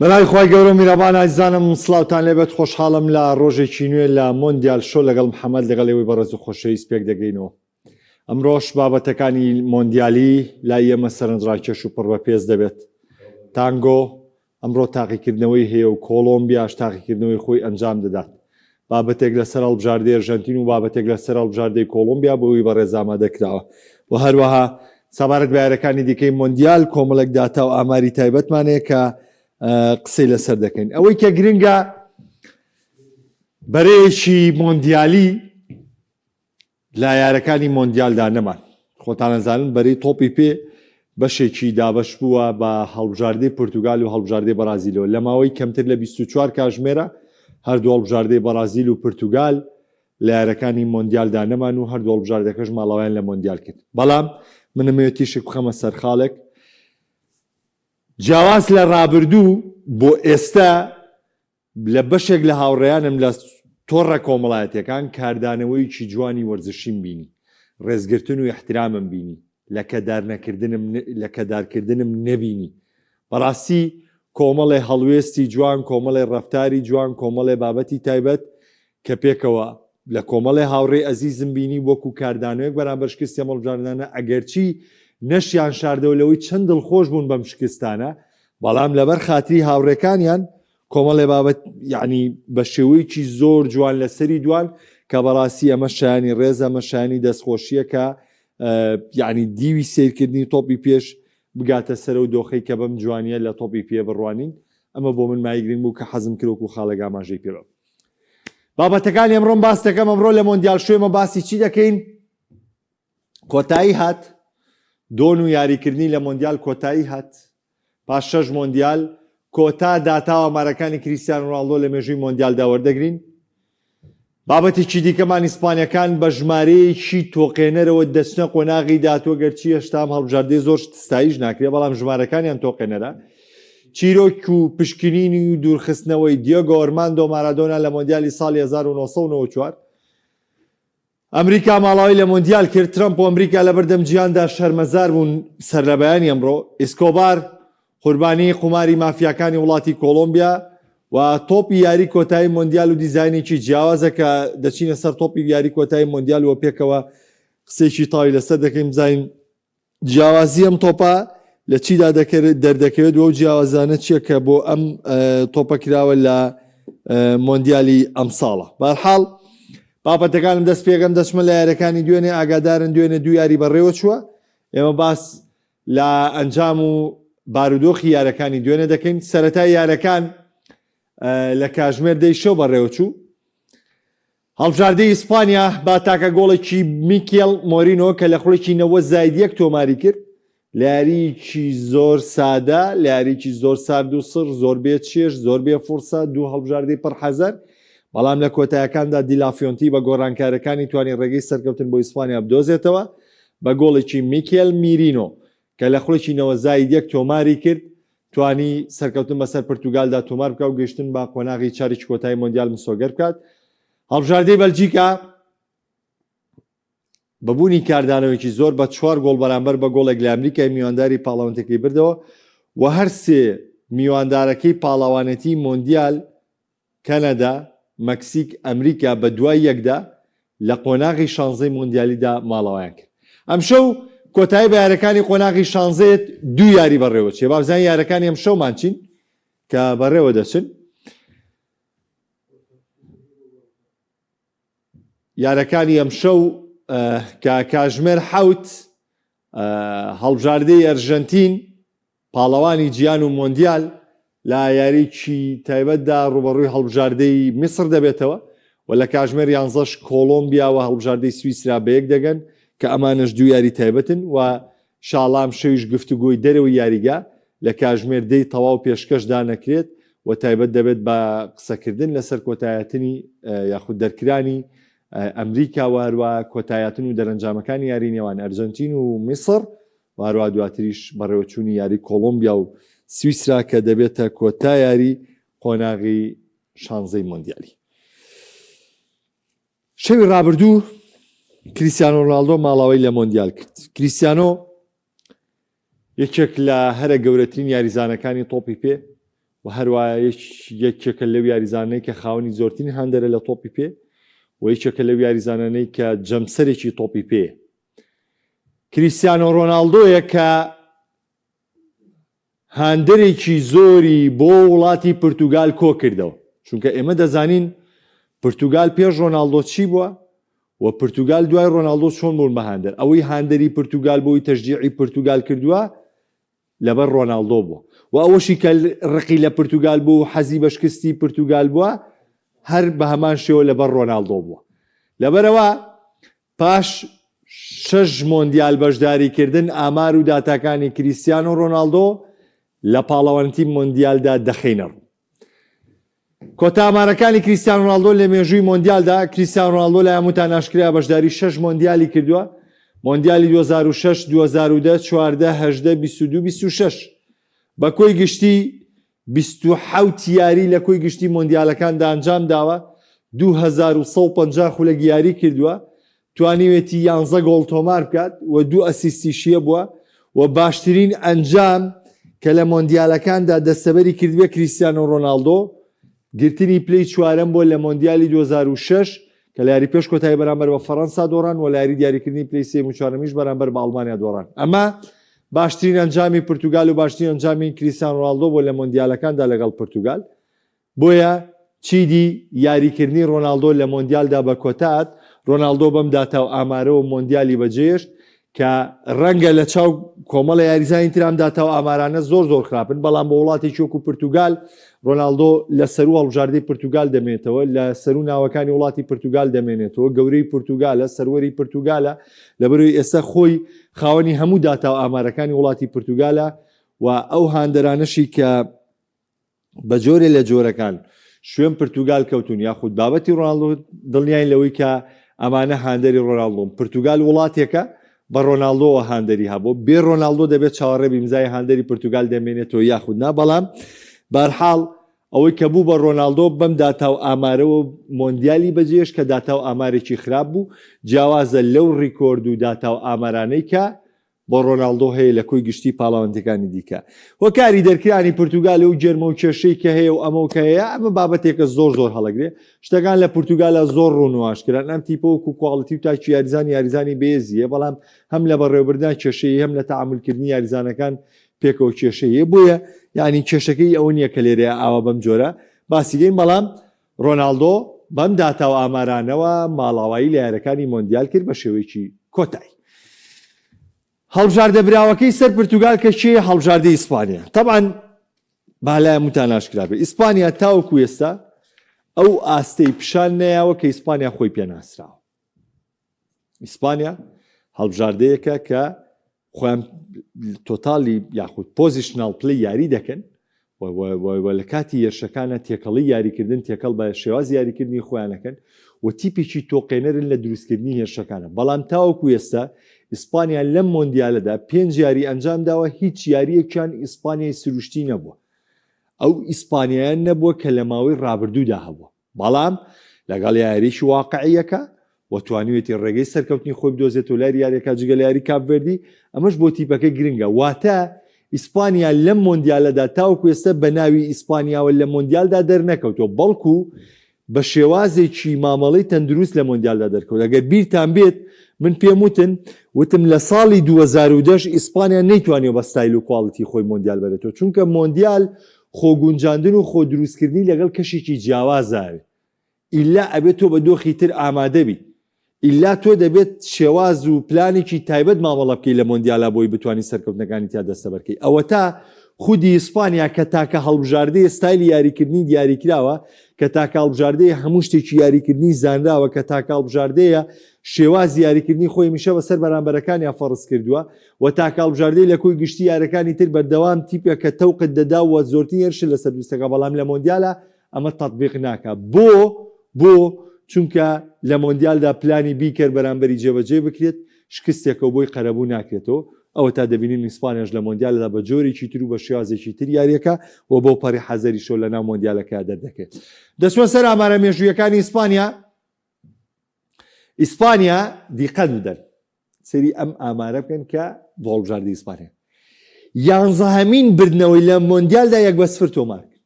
بەناوی خوای گەورە و میرەبان ئازیزانم سڵاوتان لێبێت خۆشحاڵم لە ڕۆژێکی نوێ لە مۆندیال شۆ لەگەڵ محەممەد لەگەڵ ئێوەی بەڕێز و خۆشەویست پێک دەگەینەوە ئەمڕۆش بابەتەکانی مۆندیالی لای ئێمە سەرنجڕاکێش و پڕ بە پێست دەبێت تانگۆ ئەمڕۆ تاقیکردنەوەی هەیە و کۆڵۆمبیاش تاقیکردنەوەی خۆی ئەنجام دەدات. بابەتێک لەسەر هەڵبژاردەی ئەرژەنتین و بابەتێک لەسەر هەڵبژاردەی کۆڵۆمبیا بۆ ئەوی بەڕێز ئامادە کراوە و هەروەها سەبارەت بە یاریەکانی دیکەی مۆندیال کۆمەڵێک داتا و ئاماری تایبەتمان هەیە کە قسەی لەسەر دەکەین. ئەوەی کە گرنگە بەرەیەکی مۆندیالی لە یارەکانی مۆندیالدا نەمان. خۆتان ئەزانن بەرەی تۆپی پێ بەشێکی دابەش بووە بە هەڵبژاردەی پورتوگال و هەڵبژاردەی بەرازیلەوە. لە ماوەی کەمتر لە 24 کاژمێرە هەردوو هەڵبژاردەی بەرازیل و پورتوگال لە یارەکانی مۆندیالدا نەمان و هەردوو هەڵبژاردەکەش ماڵاوایان لە مۆندیال کرد. بەڵام من ئەمەوێت تیشک بخەمە سەر خاڵێک جیاواز لە ڕابردوو بۆ ئێستا لە بەشێک لە هاوڕێیانم لە تۆڕە کۆمەڵایەتیەکان کاردانەوەیەکی جوانی وەرزشیم بینی، ڕێزگرتن و ئیحترامم بینی، لەکەدارنەکردنم لەکەدارکردنم نەبینی. بەڕاستی کۆمەڵێ هەڵوێستی جوان، کۆمەڵێ ڕەفتاری جوان، کۆمەڵێ بابەتی تایبەت کە پێکەوە لە کۆمەڵێ هاوڕێی ئەزیزم بینی وەکو کاردانەوەیەک بەرامبەر شکستی ئەم هەڵبژاردنانە ئەگەرچی نەشیان شاردەوە لەوەی چەند دڵخۆش بوون بەم شکستانە بەڵام لەبەر خاتری هاوڕێکانیان کۆمەڵێ بابەت یعنی بە شێوەیەکی زۆر جوان لەسەری دوان کە بەڕاستی ئەمە شایانی ڕێزە ئەمە شایانی دەستخۆشیە کە یعنی دیوی سیرکردنی تۆپی پێش بگاتە سەر و دۆخەی کە بەم جوانیە لە تۆپی پێ بڕوانین ئەمە بۆ من مای گرنگ بوو کە حەزم کرد وەکو خاڵێک ئاماژەی پێ بەم. بابەتەکانی ئەمڕۆم باس دەکەم ئەمڕۆ لە مۆندیال شوێمە باسی چی دەکەین کۆتایی هات دۆن و یاریکردنی لە مۆندیال کۆتایی هات پاش شەش مۆندیال کۆتا داتا و ئامارەکانی کریستیانۆ رۆناڵدۆ لە مێژووی مۆندیالدا وەردەگرین. بابەتێکی دیکەمان ئیسپانیەکان بە ژمارەیەکی تۆقێنەرەوە دەچنە قۆناغی داهاتوو گەرچی هێشتا ئەم هەڵبژاردەی زۆر ستایش ناکرێت بەڵام ژمارەکانیان تۆقێنەرە. چیرۆک و پشکنینی و دوورخستنەوەی دیێگۆ ئەرماندۆ مارادۆنا لە مۆندیالی ساڵی 1994 ئەمریکا ماڵاوای لە مۆندیال کرد، ترەمپ و ئەمریکا لەبەردەم جیهاندا شەرمەزار بوون سەرلەبەیانی ئەمڕۆ، ئیسکۆبار قوربانیی قوماری مافیاکانی وڵاتی کۆڵۆمبیا و تۆپی یاری کۆتایی مۆندیال و دیزاینێکی جیاوازە کە دەچینە سەر تۆپی یاری کۆتایی مۆندیال و پێکەوە قسەیەکی تەواوی لەسەر دەکەین بزانین جیاوازی ئەم تۆپە لە چیدا دەردەکەوێت و ئەو جیاوازانە چییە کە بۆ ئەم تۆپە کراوە لە مۆندیالی ئەمساڵە بەرحاڵ بابەتەکانم دەست پێگەم دەچمە لە یاریەکانی دوێنێ ئاگادارن دوێنێ دوو یاری بەڕێوە چووە ئێمە باس لە ئەنجام و بارودۆخی یارەکانی دوێنێ دەکەین سەرەتای یارەکان لە کاژمێر دەی شەو بەڕێوە چوو هەڵبژاردەی ئیسپانیا بە تاکە گۆڵێکی میکێل مۆرینۆ کە لە خولەکی 90+1 تۆماری کرد، لە یارییەکی زۆر سادە، لە یارییەکی زۆر سارد و سڕ، زۆر بێ چێژ، زۆر بێ فورسە، دوو هەڵبژاردەی پڕ حەزەر، بەڵام لە کۆتایەکاندا دیلافیۆنتی بە گۆڕانکارییەکانی توانی ڕێگەی سەرکەوتن بۆ ئیسپانیا بدۆزێتەوە بە گۆڵێکی میکێل میرینۆ کە لە خولەکی 90+1 تۆماری کرد، توانی سەرکەوتن بەسەر پرتوگالدا تۆمار بکات و گەیشتن بە قۆناغی چارێکی کۆتایی مۆندیال مسۆگەر بکات. هەڵبژاردەی بەلجیکا بە بوونی کاردانەوەیەکی زۆر بە چوار گۆڵ بەرامبەر بە گۆڵێک لە ئەمریکای میوانداری پاڵەوانێتیەکەی بردەوە و هەر سێ میواندارەکەی پاڵەوانێتی مۆندیال کەنەدا، مەکسیک، ئەمریکا بە دوای یەکدا لە قۆناغی شانزەی مۆندیالیدا ماڵاوایان کرد. ئەمشەو کۆتایی بە یاریەکانی قۆناغی شانزەیەت دوو یاری بەڕێوەچێ. با بزانین یاریەکانی ئەمشەومان چین کە بەڕێوە دەچن. یارەکانی ئەمشەو کە کاژمێر حەوت هەڵبژاردەی ئەرژەنتین پاڵەوانی جیان و مۆندیال لە یاریی تایبەتدا ڕوبەڕووی هەڵبژاردەی میسر دەبێتەوە و لە کاژمێر یانزەش کۆڵۆمبیا و هەڵبژاردەی سویسرا بەیەک دەگەن کە ئەمانەش دوو یاری تایبەتن و شاڵام شەویش گفتوگۆی دەرەوەی یاریگا لە کاژمێر دەی تەواو پێشکەش دانەکرێت و تایبەت دەبێت بە قسەکردن لەسەر کۆتایهاتنی یاخود دەرکرانی ئەمریکا و هەروە کۆتایهاتن و دەرەنجامەکانی یاری نێوان ئەرجەنتین و میسڕ و هەروە دواتریش بەڕێوەچوونی یاری کۆڵۆمبیا و سویسرا کە دەبێتە کۆتا یاری قۆناغی شانزەی مۆندیالی. شەوی ڕابردوو کریستیانۆ ڕۆناڵدۆ ماڵاوەی لە مۆندیال کرد. کریستیانۆ یەکێک لە هەرە گەورەترین یاریزانەکانی تۆپی پێ. و هەروایە یەکێکە لەو یاریزانانەی کە خاوەنی زۆرترین هاندەرە لە تۆپی پێ و یەکێکە لەو یاریزانانەی کە جەمسەرێکی تۆپی پێ. کریستیانۆ ڕۆناڵدۆیە کە هاندەرێکی زۆری بۆ وڵاتی پرتوگال کۆکردەوە، چونکە ئێمە دەزانین پرتوگال پێش ڕۆناڵدۆ چی بووە و پرتوگال دوای ڕۆناڵدۆ چۆن بوون بە هاندەر، ئەوەی هاندەری پرتوگال بۆی تەشجیعی پرتوگال کردووە لەبەر ڕۆناڵدۆ بووە و ئەوەشی کە ڕقی لە پرتوگال بوو و حەزی بە شکستی پرتوگال بووە هەر بە هەمان شێوە لەبەر ڕۆناڵدۆ بووە. لەبەرئەوە پاش شەش مۆندیال بەشداریکردن ئامار و داتاکانی کریستیانۆ ڕۆناڵدۆ لە پاڵەوانێتی مۆندیالدا دەخەینە ڕوو. کۆتا ئامارەکانی کریستیانۆ ڕۆناڵدۆ لە مێژووی مۆندیالدا، کریستیانۆ ڕۆناڵدۆ لای هەمووتان ئاشکرایە بەشداری شەش مۆندیالی کردووە، مۆندیالی 2006، 2010، 14، 18، 22، 26. بە کۆی گشتی 27 یاری لە کۆی گشتی مۆندیالەکاندا ئەنجام داوە، 2150 خولەک یاری کردووە، توانیوێتی یانزە گۆڵ تۆمار بکات و دوو ئەسیستیشی هەبووە و باشترین ئەنجام کە لە مۆندیالەکاندا دەستەبەری کردبێ کریستیانۆ ڕۆناڵدۆ گرتنی پلەی چوارەم بووە لە مۆندیالی 2006 کە لە یاری پێش کۆتایی بەرامبەر بە فەرەنسا دۆڕان و لە یاری دیاریکردنی پلەی سێیەم و چوارەمیش بەرامبەر بە ئەڵمانیا دۆڕان. ئەمە باشترین ئەنجامی پرتوگال و باشترین ئەنجامی کریستیانۆ ڕۆناڵدۆ بووە لە مۆندیالەکاندا لەگەڵ پرتوگال. بۆیە چیدی یاریکردنی رۆناڵدۆ لە مۆندیالدا بە کۆتات، رۆناڵدۆ بەم داتا و ئامارەوە مۆندیالی بەجێهێشت کە رەنگە لە چاو کۆمەڵە یاریزانی تر ئەم داتا و ئامارانە زۆر زۆر خراپن، بەڵام بۆ وڵاتێکی وەکو پرتوگال رۆناڵدۆ لە سەروو هەڵبژاردەی پرتوگال دەمێنێتەوە، لە سەروو ناوەکانی وڵاتی پرتوگال دەمێنێتەوە، گەورەی پرتوگالە، سەروەری پرتوگالە، لەبەرئەوەی ئێستا خۆی خاوەنی هەموو داتا و ئامارەکانی وڵاتی پرتوگالە و ئەو هاندەرانەشی کە بە جۆرێ لە جۆرەکان شوێن پرتوگال کەوتون یاخود بابەتی ڕۆناڵدۆ دڵنیاین لەوەی کە ئەمانە هاندەری ڕۆناڵدۆن پرتوگال وڵاتێکە بە ڕۆناڵدۆوە هاندەری هەبوو بێ ڕۆناڵدۆ دەبێت چاوەڕێ بیمزای هاندەری پرتوگال دەمێنێتەوە یاخود نا بەڵام بارحاڵ ئەوەی کە بوو بە ڕۆناڵدۆ بەم داتا و ئامارەوە مۆندیالی بەجێش کە داتا و ئامارێکی خراپ بوو جیاوازە لەو ڕیکۆرد و داتا و ئامارانەی کە بۆ ڕۆناڵدۆ هەیە لە کۆی گشتی پاڵەوانێتیەکانی دیکە. هۆکاری دەرکرانی پورتوگال و گێرمە و کێشەی کە هەیە و ئەمە و کە هەیە ئەمە بابەتێکە زۆر زۆر هەڵەگرێ. شتەکان لە پورتوگالا زۆر ڕوون و ئاشکران. ئەم تیپە وەکو quality و تاکی یاریزان یاریزانی بەهێزی هەیە بەڵام هەم لە بەڕێوەبردنا کێشەی هەم لە تەعامولکردنی یاریزانەکان پێکەوە کێشەی هەیە بۆیە یانی کێشەکەی ئەوە نییە کە لێرەیە ئاوا بەم جۆرە باسی کەین بەڵام ڕۆناڵدۆ بەم داتا و ئامارانەوە ماڵاوایی لە یاریەکانی مۆندیال کرد بە شێوەیەکی کۆتایی. هەڵبژاردە براوەکەی سەر پرتوگال کە کێیە؟ هەڵبژاردەی ئیسپانیا. تەبعەن با لای هەمووتان ئاشکرا بێت ئیسپانیا تاوەکو ئێستا ئەو ئاستەی پیشان نەیاوە کە ئیسپانیا خۆی پێناسراوە. ئیسپانیا هەڵبژاردەیەکە کە خۆیان totally یاخود positional play یاری دەکەن و لە کاتی هێرشەکانە تێکەڵی یاریکردن تێکەڵ بە شێوازی یاریکردنی خۆیانەکەن و تیپێکی تۆقێنەرن لە دروستکردنی هێرشەکانە بەڵام تاوەکو ئێستا ئیسپانیا لەم مۆندیالەدا پێنج یاری ئەنجام داوە هیچ یاریەکیان ئیسپانیای سروشتی نەبووە ئەو ئیسپانیایان نەبووە کە لە ماوەی ڕابردوودا هەبووە بەڵام لەگەڵ یاریی واقعییەکە و توانیویەتی ڕێگەی سەرکەوتنی خۆی بدۆزێتەوە لاری یاریەکە جگە لە یاری کاپڤێردی، ئەمەش بۆ تیپەکە گرنگە، واتە ئیسپانیا لەم مۆندیالەدا تاوەکو ئێستا بە ناوی ئیسپانیاوە لە مۆندیالدا دەرنەکەوتووە، بەڵکو بە شێوازێکی مامەڵەی تەندروست لە مۆندیالدا دەرکەوت، ئەگەر بیرتان بێت من پێم وتن وتم لە ساڵی 2010 ئیسپانیا نەیتوانیوە بە ستایل و quality خۆی مۆندیال بەرێتەوە، چونکە مۆندیال خۆگونجاندن و خۆ دروستکردنی لەگەڵ کەشێکی جیاوازاوێ ئیلا ئەبێت تۆ بە دۆخی تر ئامادەبی ئیلا تۆ دەبێت شێواز و پلانێکی تایبەت مامەڵە بکەی لە مۆندیالا بۆی بتانی سەرکەوتنەکانی تیا دەستەبەرکەی ئەوەتا خودی ئیسپانیا کە تاکە هەڵبژاردەیە ستایلی یاریکردنی دیاریکراوە کە تاکە هەڵبژاردەیە هەموو شتێکی یاریکردنی زانراوە کە تاکە هەڵبژاردەیە شێوازی یاریکردنی خۆی هەمیشە بەسەر بەرامبەرەکانیان فەرز کردووە و تاکە هەڵبژاردەی لە کۆی گشتی یارەکانی تر بەردەوام تیپە کە تەوقت دەدا و زۆرترین هێرشت لەسەر دروست دەکا بەڵام لە مۆندیالا ئەمە تەتبیق ناکا بۆ؟ بۆ؟ چونکە لە مۆندیالدا پلانی بیکەر بەرامبەری جێبەجێ بکرێت شکستێکە و بۆی قەرەبوو ناکرێتەوە ئەوەتا دەبینین ئیسپانیاش لە مۆندیالدا بە جۆرێکی تر و بە شێوازێکی تر یاریەکا و بەو پەڕی حەزەریشەوە لەناو مۆندیالەکە دەردەکەوێت دەچمە سەر ئامارە مێژوویەکانی ئیسپانیا ئیسپانیا دیقەت بدەن سەیری ئەم ئامارە بکەن کە بۆ هەڵبژاردەی ئیسپانیا یانزەهەمین بردنەوەی لە مۆندیالدا یەک بە سفر تۆمار کرد.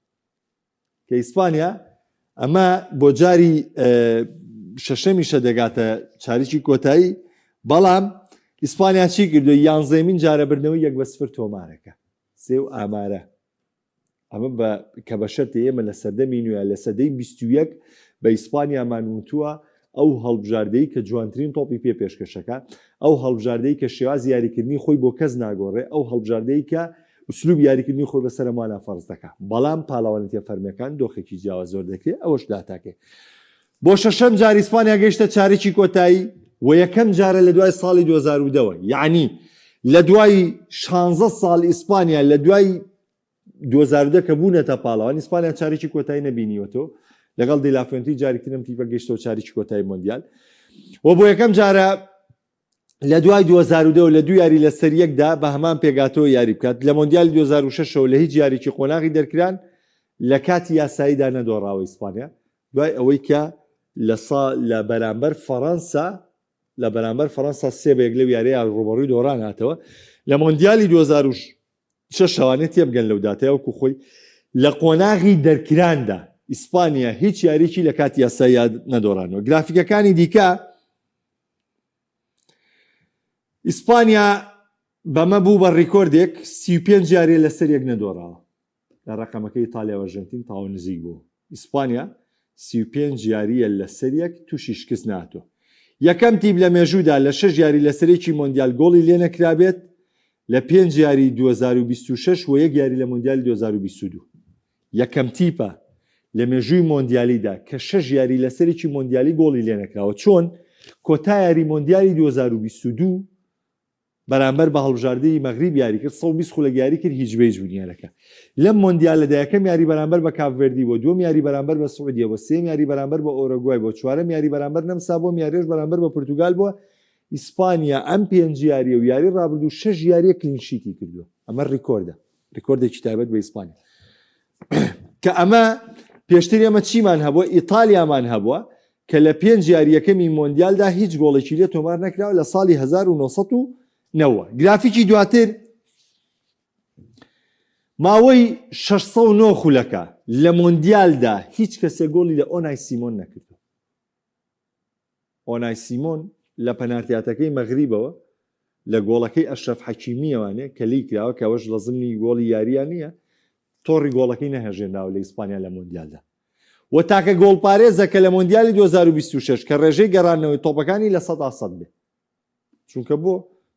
کە ئیسپانیا ئەمە بۆ جاری شەشەمیشە دەگاتە چاریکی کۆتایی بەڵام ئیسپانیا چی کردو یانزەمین جارە بردنەوەی 1-0 تۆمارەکە سێ و ئامارە ئەمە بە کە بە شەرتێ ئێمە لە سەردەمی نوێ لە سەدەی 21 بە ئیسپانیامان وتووە ئەو هەڵبژاردەی کە جوانترین تۆپی پێ پێشکەشەکە ئەو هەڵبژاردەی کە شێوازی یاریکردنی خۆی بۆ کەس ناگۆڕێ ئەو هەڵبژاردەی کە ئوسلوب یاریکردنی خۆی بەسەر هەمووانە فەرز دەکا بەڵام پاڵەوانێتیە فەرمیەکان دۆخێکی جیاواز زۆر دەکرێت ئەوەش داتاکەی بۆ شەشەم جار ئیسپانیا گەیشتە چارەکی کۆتایی و یەکەم جارە لە دوای ساڵی 2010ەوە یعنی لە دوای 16 ساڵ ئیسپانیا لە دوای 2010 کە بوونەتە پاڵەوان ئیسپانیا چارەکی کۆتایی نەبینیوەتەوە لەگەڵ دیلافێنتی جارێکترم تیپە گەیشتەوە چارەکی کۆتایی مۆندیال و بۆ یەکەم جارە لە دوای 2010 لە دوو یاری لەسەر یەکدا بە هەمان پێگاتەوە یاری بکات لە مۆندیالی 2006ەوە لە هیچ یاریکی قۆناغی دەرکران لە کاتی یاساییدا نەدۆڕاوە ئیسپانیا دوای ئەوەی کە لە سا لە بەرامبەر فەڕەنسا لە بەرامبەر فەڕەنسا سێ بە یەک لەو یاریە ڕوبەڕووی دۆڕان هاتەوە لە مۆندیالی 2006 شەوانێ تێبگەن لەو داتای وەکو خۆی لە قۆناغی دەرکراندا ئیسپانیا هیچ یاریی لە کاتی یاسایی نەدۆڕانەوە گرافیکەکانی دیکە ئیسپانیا بەمە بوو بە ڕیکۆردێک 35 یاریە لەسەر یەک نەدۆڕاوە لە ڕقەمەکەی ئیتالیا و ئەرژەنتین تاوە نزیک بوو ئیسپانیا 35 یاریە لەسەر یەک تووشی شکست ناتوە یەکەم تیپ لە مێژوودا لە شەش یاری لەسەرێکی مۆندیال گۆڵی لێ نەکرابێت لە پێنج یاری 2026 و یەک یاری لە مۆندیال 2022 یەکەم تیپە لە مێژووی مۆندیالیدا کە شەش یاری لەسەرێکی مۆندیالی گۆڵی لێنەکراوە چۆن کۆتا یاری مۆندیالی 2022 بەرامبەر بە هەڵبژاردەی مەغریب یاری کرد 120 خولەک یاری کرد هیچ بەیج بوون یارەکە لەم مۆندیالەدا یەکەم یاری بەرامبەر بە کاپڤێردی بۆ دووەم یاری بەرامبەر بە سعودیە بۆ سێم یاری بەرامبەر بە ئۆرۆگوای بۆ چوارەم یاری بەرامبەر نەمسا بۆ یاریش بەرامبەر بە پرتوگال بووە ئیسپانیا ئەم پێنج یاریە و یاری ڕابردوو شەش یاریە clean sheet ی کردووە ئەمە ڕیکۆردە ڕیکۆردێکی تایبەت بە ئیسپانیا کە ئەمە پێشتر ئێمە چیمان هەبووە ئیتالیامان هەبووە کە لە پێنج یاریەکەمی مۆندیالدا هیچ گۆڵێکی لێ تۆمار نەکراوە لە ساڵی 1990 گرافیکی دواتر ماوەی 609 خولەکە لە مۆندیالدا هیچ کەسێک گۆڵی لە ئۆنای سیمۆن نەکردو ئۆنای سیمۆن لە پەنارتیاتەکەی مەغریبەوە لە گۆڵەکەی ئەشرەف حەکیمییەوانێ کە لێی کراوە کە ئەوەش لە زمنی گۆڵی یارییان نییە، تۆڕی گۆڵەکەی نەهەژێنراوە لە ئیسپانیا لە مۆندیالدا و تاکە گۆڵپارێزە کە لە مۆندیالی 2026 کە ڕێژەی گەڕاندنەوەی تۆپەکانی 100% بێ چونکە بۆ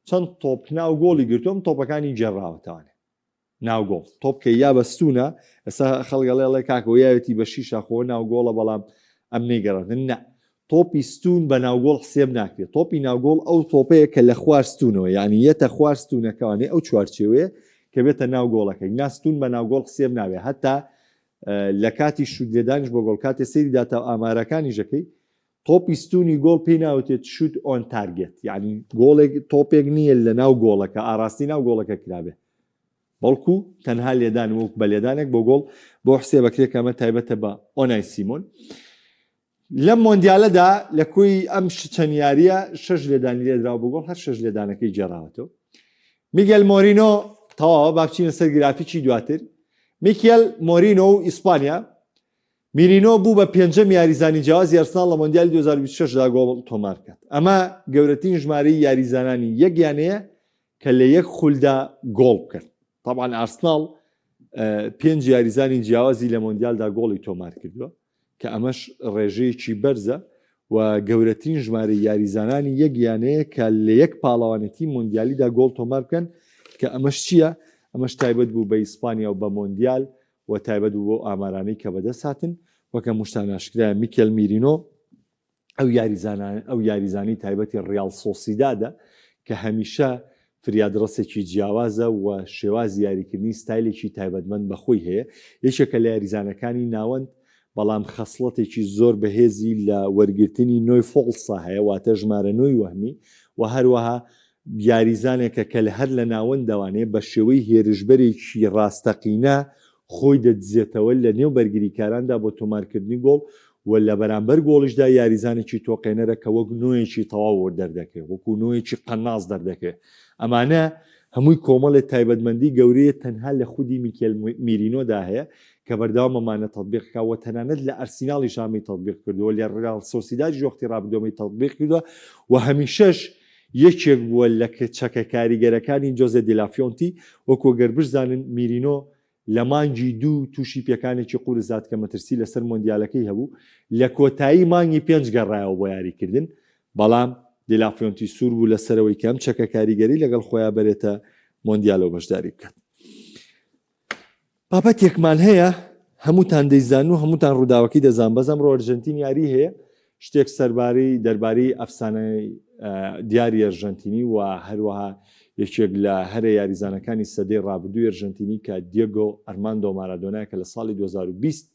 چەند تۆپ ناو گۆڵی گرتووە تۆپەکانی گێڕاوەتەوانێ ناو گۆڵ تۆپ کە یا بە ستونە ئێستا خەڵک ئەڵێ ئەڵێ کاکە یاوێتی بە شیشە خۆ ناو گۆڵە بەڵام ئەم نەیگەڕاندن نا تۆپی ستون بە ناو گۆڵ حسێب ناکرێت تۆپی ناو گۆڵ ئەو تۆپەیە کە لە خوار ستونەوە یعنی یەتە خوار ستونەکەوانێ ئەو چوارچێوەیە کە بێتە ناو گۆڵەکە نا ستون بە ناو گۆڵ حسێب نابێت هەتا لە کاتی شوت لێدانیش بۆ گۆڵ کاتێ سەیری داتا و ئامارەکانیش دەکەی تۆپی ستونی گۆڵ پێی ناوتێت shoot on target یعنی گۆڵێک تۆپێک نییە لە ناو گۆڵەکە ئاراستی ناو گۆڵەکە کرابێ بەڵکو تەنها لێدان وەک بە لێدانێک بۆ گۆڵ بۆ حسێ بەکرێت کە ئەمە تایبەتە بە ئۆنای سیمۆن لەم مۆندیالەدا لە کۆی ئەم چەند یاریە شەش لێدانی لێدراوە بۆ گۆڵ هەر شەش لێدانەکەی گێڕاوەتەوە میگەل مۆرینۆ تەواوە با بچینە سەر گرافیکی دواتر میکێل مۆرینۆ و ئیسپانیا میرینۆ بوو بە پێنجەم یاریزانی جیاوازی ئەرسناڵ لە مۆندیالی 2026 دا گۆڵ تۆمار بکات. ئەمە گەورەترین ژمارەی یاریزانانی یەک یانەیە کە لە یەک خولدا گۆڵ بکەن. تەبعەن ئارسناڵ پێنج یاریزانی جیاوازی لە مۆندیالدا گۆڵی تۆمار کردووە کە ئەمەش ڕێژەیەکی بەرزە و گەورەترین ژمارەی یاریزانانی یەک یانەیە کە لە یەک پاڵەوانێتی مۆندیالیدا گۆڵ تۆمار بکەن کە ئەمەش چییە؟ ئەمەش تایبەت بوو بە ئیسپانیا و بە مۆندیال و تایبەت بوو بەو ئامارانەی کە بەدەست هاتن، وەک هەمووشتان ئاشکرایە میکێل میرینۆ ئەو یاریزانان ئەو یاریزانی تایبەتی ڕیاڵ سۆسیدادە کە هەمیشە فریادڕەسێکی جیاوازە و شێوازی یاریکردنی ستایلێکی تایبەتمەند بە خۆی هەیە، یەکێکە لە یاریزانەکانی ناوەند، بەڵام خەسڵەتێکی زۆر بەهێزی لە وەرگرتنی نۆی فۆڵسا هەیە، واتە ژمارە نۆی وەهمی و هەروەها یاریزانێکە کە لە هەر لە ناوەندەوانێ بە شێوەی هێرشبەرێکی ڕاستەقینە خۆی دەدزێتەوە لە نێو بەرگریکاراندا بۆ تۆمارکردنی گۆڵ و لە بەرامبەر گۆڵیشدا یاریزانێکی تۆقێنەرە کە وەک نۆیەکی تەواو دەردەکەوێت، وەکو نۆیەکی قەناس دەردەکەوێت. ئەمانە. هەمووی کۆمەڵێ تایبەتمەندی گەورەیە تەنها لە خودی میکێل میرینۆدا هەیە کە بەردەوام ئەمانە تەتبیق کا و تەنانەت لە ئەرسیناڵیش ئەمەی تەتبیق کردووە لە ڕیاڵ سۆسیدادیش وەختی ڕابردوو ئەمەی تەتبیق کردووە و هەمیشەش یەکێک بووە لە چەکە کاریگەرەکانی جۆزێ دیلافیۆنتی وەکو گەر بشزانن میرینۆ لە مانگی دوو تووشی پێکانێکی قورس هات کە مەترسی لەسەر مۆندیالەکەی هەبوو، لە کۆتایی مانگی پێنج گەڕایەوە بۆ یاریکردن، بەڵام دیلافیۆنتی سوور بوو لەسەرەوەی کە ئەم چەکە کاریگەری لەگەڵ خۆیا بەرێتە مۆندیالەوە بەشداری بکات. بابەتێکمان هەیە هەمووتان دەیزان و هەمووتان ڕووداوەکەی دەزان، بەس ئەمڕۆ ئەرجەنتین یاری هەیە، شتێک سەربارەی دەربارەی ئەفسانەی دیاری ئەرژەنتینی و هەروەها یەکێک لە هەرە یاریزانەکانی سەدەی ڕابردووی ئەرژەنتینی کە دیێگۆ ئەرماندۆ مارادۆنا کە لە ساڵی 2020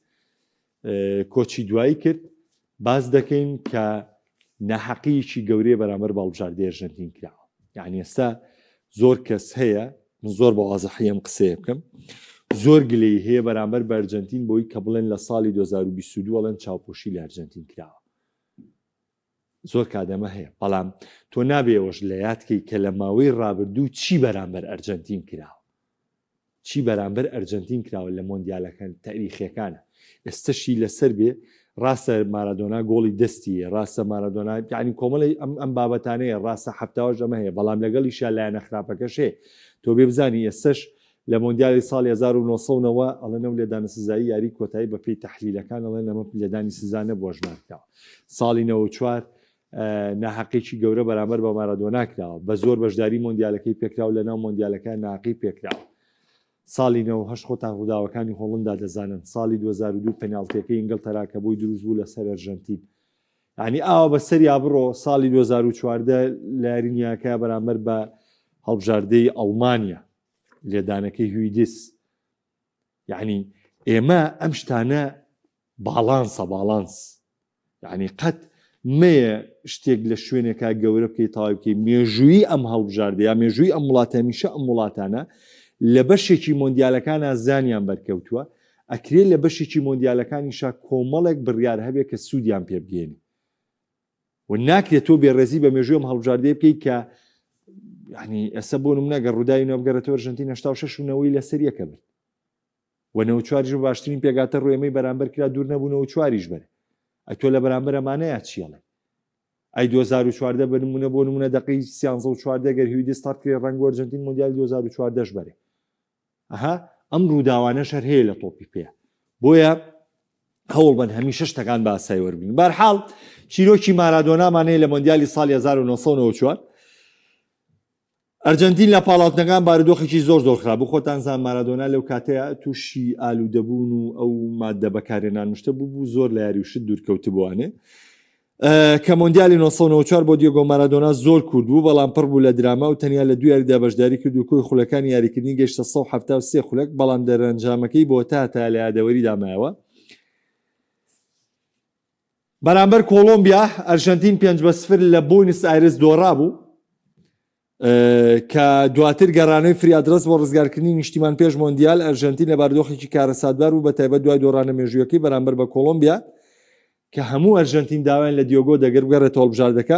کۆچی دوایی کرد باس دەکەین کە ناحەقیەکی گەورەیە بەرامبەر بە هەڵبژاردەی ئەرژەنتین کراوە یعنی ئێستا زۆر کەس هەیە من زۆر بە وازحی ئەم قسەیە بکەم زۆر گلەی هەیە بەرامبەر بە ئەرجەنتین بۆی کە بڵێن لە ساڵی 2022 ئەڵێن چاوپۆشی لە ئەرجەنتین کراوە زۆر کادەمە هەیە بەڵام تۆ نابێەوەش لە یادکەی کە لە ماوەی ڕابردوو چی بەرامبەر ئەرجەنتین کراوە چی بەرامبەر ئەرجەنتین کراوە لە مۆندیالەکان تاریخیەکانە ئێستەشی لەسەر بێ ڕاستە مارادۆنا گۆڵی دەستی ڕاستە مارادۆنا یعنی کۆمەڵی ئەم ئەم بابەتانەیە ڕاستە هەفتاوەش ئەمە هەیە بەڵام لەگەڵیشا لایەنە خراپەکەش هەیە تۆ بێ بزانی ئێستەش لە مۆندیالی ساڵی 1990 ئەڵێن ئەو لێدانە سزایی یاری کۆتایی بە پێی تەحلیلەکان ئەڵێن ئەمە لێدانی سزا نەبووە ژمارکراوە ساڵی 94 ناحەقیی گەورە بەرامبەر بە مارادۆنا کراوە، بە زۆر بەشداری مۆندیالەکەی پێکراو لەناو مۆندیالەکە ناحەقی پێکراوە. ساڵی 98 خۆتان ڕووداوەکانی هۆڵندا دەزانن، ساڵی 2002 پێناڵتیەکەی ئینگڵتەرا کە بۆی دروست بوو لەسەر ئەرژەنتین. یانی ئاوا بە سەریا بڕۆ ساڵی 2014 لە یاری نیاکە بەرامبەر بە هەڵبژاردەی ئەڵمانیا لێدانەکەی هویدس یعنی ئێمە ئەم شتانە باڵانسە باڵانس یعنی قەت مەیە شتێک لە شوێنێکا گەورە بکەی تەواوی بکەی مێژووی ئەم هەڵبژاردە یا مێژووی ئەم وڵاتە هەمیشە ئەم وڵاتانە لە بەشێکی مۆندیالەکانە زیانیان بەرکەوتووە ئەکرێ لە بەشێکی مۆندیالەکانیشا کۆمەڵێک بڕیار هەبێ کە سوودیان پێ بگەێنی و ناکرێت تۆ بێڕێزی بە مێژووی ئەم هەڵبژاردەیە بکەیت کە یعنی ئێستا بۆ نمونە گەر ڕووداوی نەبگەڕێتەوە ئەرژەنتین 86 و نەوەی لەسەر یەکە برد و 94 بە باشترین پێگاتە ڕوو ئێمەی بەرامبەر کرا دوور نەبوو 94یش بەرێ. ئەی تۆ لە بەرامبەر ئەمانەیا چی ئەڵێی؟ ئەی 2014 بە نمونە بۆ نمونە دەقەی سیانزە و چواردە گەر هویدس تەڕ کرێ ڕەنگ ئەرجەنتین مۆندیالی 2014 بەرێ. ئەها ئەم ڕووداوانەش هەر هەیە لە تۆپی پێ. بۆیە هەوڵ بەن هەمیشە شتەکان بە ئاسایی وەربگرن. بەرحاڵ چیرۆکی مارادۆنامان هەیە لە مۆندیالی ساڵی 1994 ئەرجەنتین لە پاڵاوتنەکان بارودۆخێکی زۆر زۆر خراپ بوو، خۆتان زان مارادۆنا لەو کاتەیا تووشی ئالوودەبوون و ئەو ماددە بەکارهێنان و شتە بوو بوو زۆر لە یاری و شت دوورکەوتبووانێ کە مۆندیالی 1994 بۆ دیێگۆ مارادۆنا زۆر کورت بوو بەڵام پڕ بوو لە دراما و تەنیا لە دوو یاریدا بەشداری کرد و کۆی خولەکانی یاریکردنی گەیشتە 173 خولەک بەڵام دەرەنجامەکەی بۆ تا هەتایە لە یادەوەریدا مایەوە. بەرامبەر کۆڵۆمبیا ئەرژەنتین 5-0 لە بۆینس ئایرس دۆڕابوو کە دواتر گەڕانەوەی فریادرەس بۆ ڕزگارکردنی نیشتیمان پێش مۆندیال ئەرژەنتین لە بارودۆخێکی کارەساتبار بوو بە تایبەت دوای دۆڕانە مێژوویەکەی بەرامبەر بە کۆڵۆمبیا کە هەموو ئەرژەنتین داوایان لە دیۆگۆ دەگەر بگەڕێتەوە هەڵبژاردەکە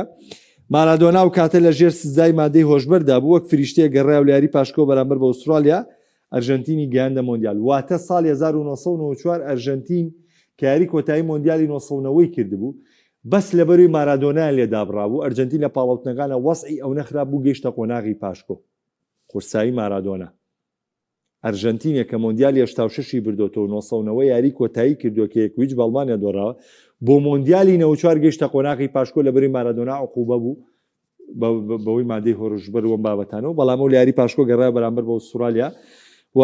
مارادۆنا و کاتە لە ژێر سزای مادەی هۆشبەردا بوو وەک فریشتەیە گەڕای و لە یاری پاشکۆ بەرامبەر بە ئوسترالیا ئەرژەنتینی گەیاندە مۆندیال واتە ساڵی 1994 ئەرژەنتین کە یاری کۆتایی مۆندیالی 1990 کردبوو بەس لەبەروی مارادۆنایان لێ دابڕابوو ئەرجەنتین لە پاڵاوتنەکانا وەزعی ئەونە خراپ بوو گەیشتە قۆناغی پاشکۆ قورسایی مارادۆنا ئەرژەنتینێک کە مۆندیالی 86 ی بردۆتەوە و 990 یاری کۆتایی کردووە کە یەک و هیچ بە ئەڵمانیا دۆڕاوە بۆ مۆندیالی 94 گەیشتە قۆناغی پاشکۆ لەبەروی مارادۆنا عقوبە بوو بەوەی مادەی هۆرشبەر وەم بابەتانەوە بەڵام ئەو لە یاری پاشکۆ گەڕایە بەرامبەر بە ئوسترالیا و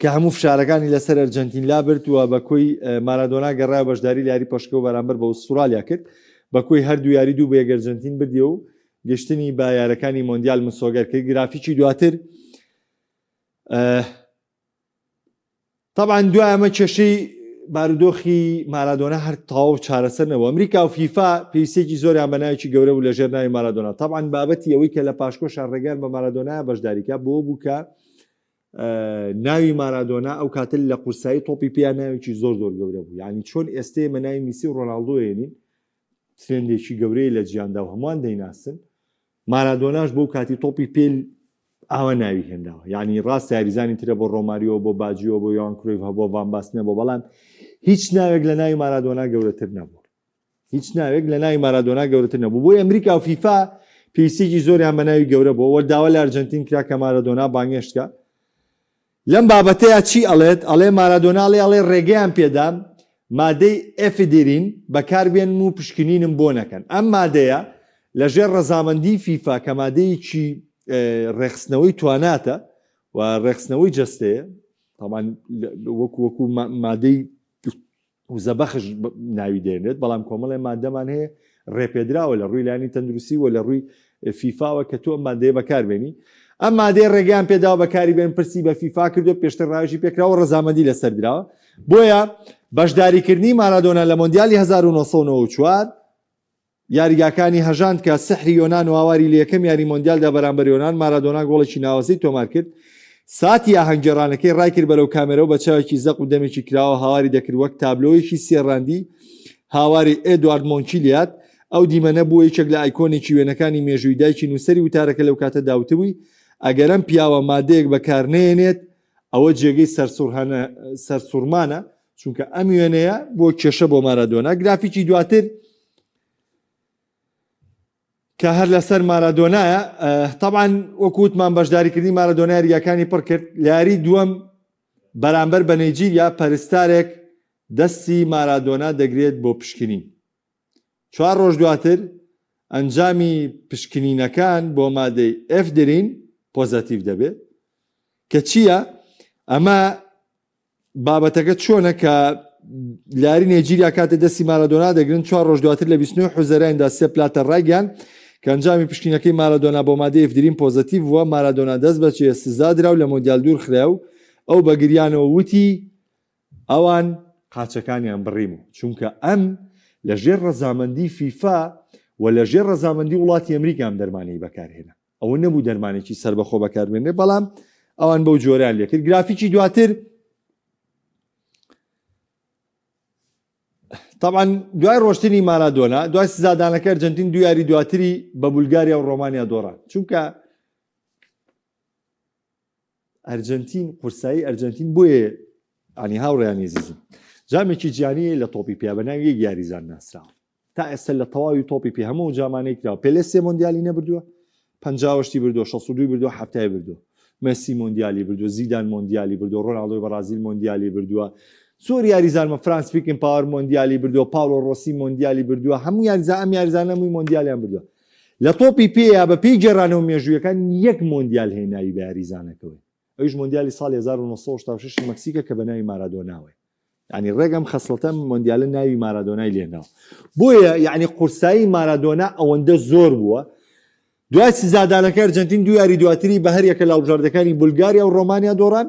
کە هەموو فشارەکانی لەسەر ئەرجەنتین لابرد و بە کۆی مارادۆنا گەڕای بەشداری لە یاری پەشکەوە بەرامبەر بە ئوسترالیا کرد بە کۆی هەردوو یاری دوو بە یەک ئەرجەنتین بردی و گەشتنی بە یارەکانی مۆندیال مسۆگەر کرد گرافیکی دواتر طبعا دوای ئەمە کێشەی بارودۆخی مارادۆنا هەر تەواو چارەسەر نەبوو ئەمریکا و فیفا پێویستێکی زۆریان بە ناوێکی گەورە بوو لەژێر ناوی مارادۆنا طبعا بابەتی ئەوەی کە لە پاشکۆشان ڕێگەیان بە مارادۆنا بەشداریکا بۆ بوو کە ناوی مارادۆنا ئەو کاتە لە قورسایی تۆپی پێیان ناوێکی زۆر زۆر گەورە بوو یعنی چۆن ئێستێ مە ناوی میسی و ڕۆناڵدۆ هێنین ترێندێکی گەورەیە لە جیاندا و هەمووان دەیناسن. مارادۆناش بۆ کاتی تۆپی پێ ئاوا ناوی هێنراوە یعنی ڕاست یاریزانی ترە بۆ ڕۆماریۆ بۆ باجیۆ بۆ یۆهان کرۆیف هەبووە ڤان باستنە بۆ بەڵام هیچ ناوێک لە ناوی مارادۆنا گەورەتر نەبوو هیچ ناوێک لە ناوی مارادۆنا گەورەتر نەبوو بۆی ئەمریکا و فیفا پێویستیەکی زۆریان بە ناوی گەورە بۆ وە داوا لە ئەرجەنتین کرا کە مارادۆنا بانگێشتکە لەم بابەتەیا چی ئەڵێت ئەڵێ مارادۆنا ئەڵێ ئەڵێ ڕێگەیان پێدام مادەی ئێفدرین بەکاربێنم و پشکنینم بۆ نەکەن ئەم مادەیە لەژێر ڕەزامەندی فیفا کە مادەیەکی ڕێکخستنەوەی تواناتە و ڕێکخستنەوەی جەستەیە تاوان وەکو وەکو مادەی وزەبەخش ناوی دێنرێت، بەڵام کۆمەڵێ مادەمان هەیە ڕێپێدراوە لە ڕووی لایەنی تەندروستی و لە ڕووی فیفاوە کە تۆ ئەم مادەیە بەکاربێنی ئەم مادەیە ڕێگەیان پێداوە بەکاری بێن پرسی بە فیفا کردو پێشتر ڕاوێژی پێکراوە ڕەزامەندی لەسەر دراوە بۆیە بەشداریکردنی مارادۆنا لە مۆندیالی 1994 یاریگاکانی هەژاند کە سحری یۆنان و هاواری لە یەکەم یاری مۆندیالدا بەرامبەر یۆنان، مارادۆنا گۆڵێکی ناوازەی تۆمارکرد. ساتی ئاهەنگگێڕانەکەی ڕایکرد بەرەو کامێرە و بە چاوێکی زەق و دەمێکی کراوە هاواری دەکرد وەک تابلۆیەکی سێ ڕەهەندی هاواری ئێدوارد مۆنکی لێهات. ئەو دیمەنە بووە یەکێک لە ئایکۆنێکی وێنەکانی مێژووی دایکی نووسەری وتارەکە لەو کاتەدا وتبووی ئەگەر ئەم پیاوە مادەیەک بەکارنەیەنێت ئەوە جێگەی سەرسوڕمانە چونکە ئەم وێنەیە بۆ کێشە بۆ مارادۆنا گرافیکی دواتر کە هەر لەسەر مارادۆنایە تەبعەن وەکووتمان بەشداریکردنی مارادۆنا یاریگاکانی پڕ کرد لە یاری دووەم بەرامبەر بە نەیجیریا پەرستارێک دەستی مارادۆنا دەگرێت بۆ پشکنین چوار ڕۆژ دواتر ئەنجامی پشکنینەکان بۆ مادەی ئێفدرین پۆزەتیڤ دەبێت کە چییە ئەمە بابەتەکە چۆنە کە لاری نێجیریا کاتێ دەستی مارادۆنا دەگرن چوار ڕۆژ دواتر لە 29 حوزەراندا سێپ بلاتەر ڕایگەیاند کە ئەنجامی پشکینەکەی مارادۆنا بۆ مادەی ئێفدرین پۆزەتیڤ بووە مارادۆنا دەست بەجێ سزا درا و لە مۆندیال دوور خرا و ئەو بە گریانەوە وتی ئەوان قاچەکانیان بڕیم و چونکە ئەم لە ژێر ڕەزامەندی فیفا و لە ژێر ڕەزامەندی وڵاتی ئەمریکا ئەم دەرمانەی بەکارهێنا ئەوە نەبوو دەرمانێکی سەربەخۆ بەکاربێنرێ بەڵام ئەوان بەو جۆریان لێکرد گرافیکی دواتر طبعا دوای ڕۆشتنی مارادۆنا دوای سزادانەکە ئەرجنتین دو یاری دواتری بە بولگاریا و ڕۆمانیا دۆڕان چونکە ئەرجنتین قورسایی ئەرجنتین بۆیە ئەنی هاوڕیانی زیزم جامێکی جیانی لە تۆپی پیا بە ناوی یەک یاریزان ناسراوە تا ئێستا لە تەواوی تۆپی پێ هەموو جامانەی کراوە پێلێ سێ مۆندیالی نەبردووە پەنجاوەشتی بردووە 62 بردووە هەفتای بردووە مێسی مۆندیالی بردووە زیدان مۆندیالی بردووە ڕۆناڵدۆی بەڕازیل مۆندیالی بردووە زۆر یاریزانمە فرانس پیکن پاوەر مۆندیالی بردووە پاولۆ ڕۆسی مۆندیالی بردووە هەموو یاریزان ئەم یاریزانە هەمووی مۆندیالیان بردووە لە تۆپی پێیا بە پێی گێڕانەوە مێژوویەکان یەک مۆندیال هەیە ناوی بە یاریزانەکەوەی ئەویش مۆندیالی ساڵی 1986 مەکسیکە کە بە ناوی مارادۆناوەیە یعنی ڕێک ئەم خەسڵەتە مۆندیالە ناوی مارادۆنای لێناوە بۆیە یعنی قورسایی مارادۆنا ئەوەندە زۆر بووە دوای سزادانەکە ئەرجنتین دوو یاری دواتری بە هەریەکە لە هەڵبژاردەکانی بولگاریا و ڕۆمانیا دۆڕان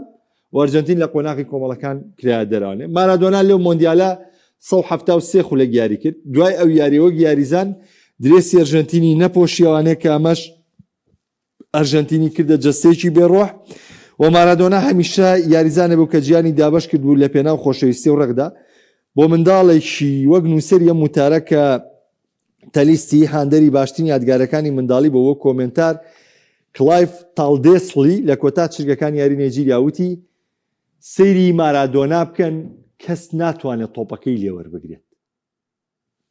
و ئەرجنتین لە قۆناغی کۆمەڵەکان کرا دەرانێ مارادۆنا لەو مۆندیالە 173 خولەک یاری کرد دوای ئەو یاری وەک یاریزان درێسی ئەرژەنتینی نەپۆشیەوانێ کە ئەمەش ئەرژەنتینی کردە جەستەیەکی بێ ڕۆح و مارادۆنا هەمیشە یاریزانێ بوو کە جیانی دابەش کردبوو لە پێناو خۆشەویستی و ڕقدا بۆ منداڵێکی وەک نووسەری ئەم وتارە کە تەلیستی هاندەری باشترین یادگارەکانی منداڵی بۆ وەک کۆمێنتار کلایف تاڵدێسڵی لە کۆتا چرکەکانی یاری نەیجیریا وتی سەیری مارادۆنا بکەن کەس ناتوانێت تۆپەکەی لێوەربگرێت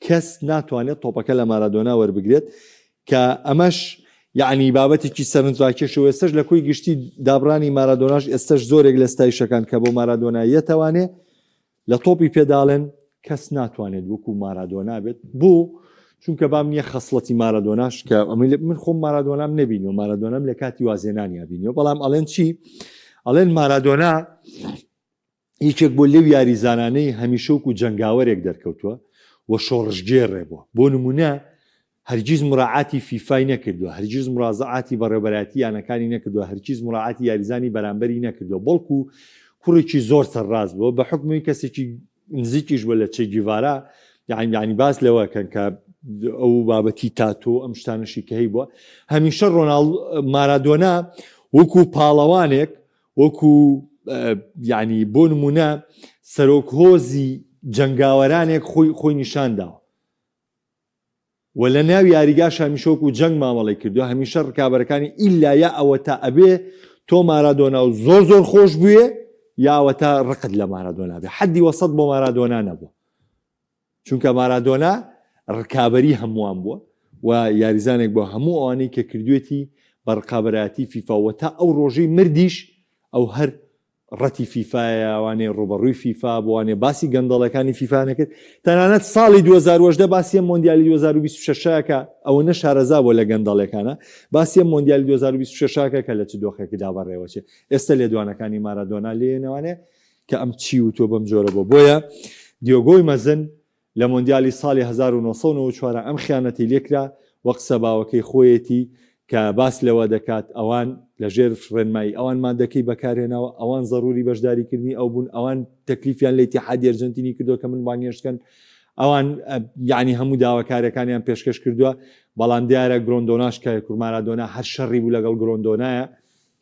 کەس ناتوانێت تۆپەکە لە مارادۆنا وەربگرێت کە ئەمەش یعنی بابەتێکی سەرنجڕاکێش و ئێستش لە کۆی گشتی دابرانی مارادۆناش ئێستش زۆرێک لە ستایشەکان کە بۆ مارادۆنا یەتەوانێ لە تۆپی پێداڵێن کەس ناتوانێت وەکو مارادۆنا بێت بۆ چونکە بام نییە خەسڵەتی مارادۆناش کە ئەمە من خۆم مارادۆنام نەبینیوە مارادۆنام لە کاتی وازێنانیا بینیوە بەڵام ئەڵێن چی ئەڵێن مارادۆنا یەکێک بووە لەو یاریزانانەی هەمیشە وەکو جەنگاوەرێک دەرکەوتووە و شۆڕشگێڕێ بووە، بۆ نموونە هەرگیز مراعاتی فیفای نەکردووە، هەرگیز مرازعاتی بەڕێوبەرایەتی یانەکانی نەکردووە، هەرگیز مراعاتی یاریزانی بەرامبەری نەکردووە، بەڵکو کوڕێکی زۆر سەرڕاست بووە، بە حوکمی کەسێکی نزیکیش بووە لە چێ گیڤارا، یانی یانی باس لەوە کەن کە ئەو بابەتی تاتۆ ئەم شتانەشی کە هەیبووە، هەمیشە ڕۆناڵد مارادۆنا وەکو پاڵەوانێک وەکو یعنی بۆ نمونە سەرۆک هۆزی جەنگاوەرانێک خۆی خۆی نیشان داوە. و لە ناو یاریگاش هەمیشە وەکو جەنگ مامەڵەی کردووە، هەمیشە ڕکابەرەکانی ئیلا یا ئەوەتا ئەبێ تۆ مارادۆنا و زۆر زۆر خۆش بوێ یا ئەوەتا ڕقت لە مارادۆنا بێ، حەدی وەسەت بۆ مارادۆنا نەبووە، چونکە مارادۆنا ڕکابەری هەمووان بووە و یاریزانێک بووە هەموو ئەوانەی کە کردوێتی بە ڕکابەرایەتی فیفا و تا ئەو ڕۆژەی مردیش ئەو هەر ڕەتی فیفایە ئەوانەی ڕوبەڕووی فیفا بۆوانێ باسی گەندەڵەکانی فیفا نەکرد تەنانەت ساڵی 2010 باسی ئەم مۆندیالی 2026 کە ئەوە نە شارەزا بۆ لە گەندەڵەکانە باسی ئەم مۆندیالی 2026 کە لە چ دۆخێکدا بەڕێوەچێ ئێستا لێدوانەکانی مارادۆنا لێنەوانێ کە ئەم چی و تۆ بەم جۆرە بۆ بۆیە دیۆگۆی مەزن لە مۆندیالی ساڵی 1994 ئەم خیانەتی لێکرا و قسە باوەکەی خۆیەتی کە باس لەوە دەکات ئەوان لە ژێر ڕێنمایی ئەوان مادەکەی بەکارهێناوە، ئەوان زەروری بەشداریکردنی ئەو بوون، ئەوان تەکلیفیان لە ئیتیحادی ئەرجەنتینی کردووە کە من بانگهێشت کەن، ئەوان یانی هەموو داواکاریەکانیان پێشکەش کردووە، بەڵام دیارە گرۆندۆناش کە مارادۆنا هەر شەڕی بوو لەگەڵ گرۆندۆنایە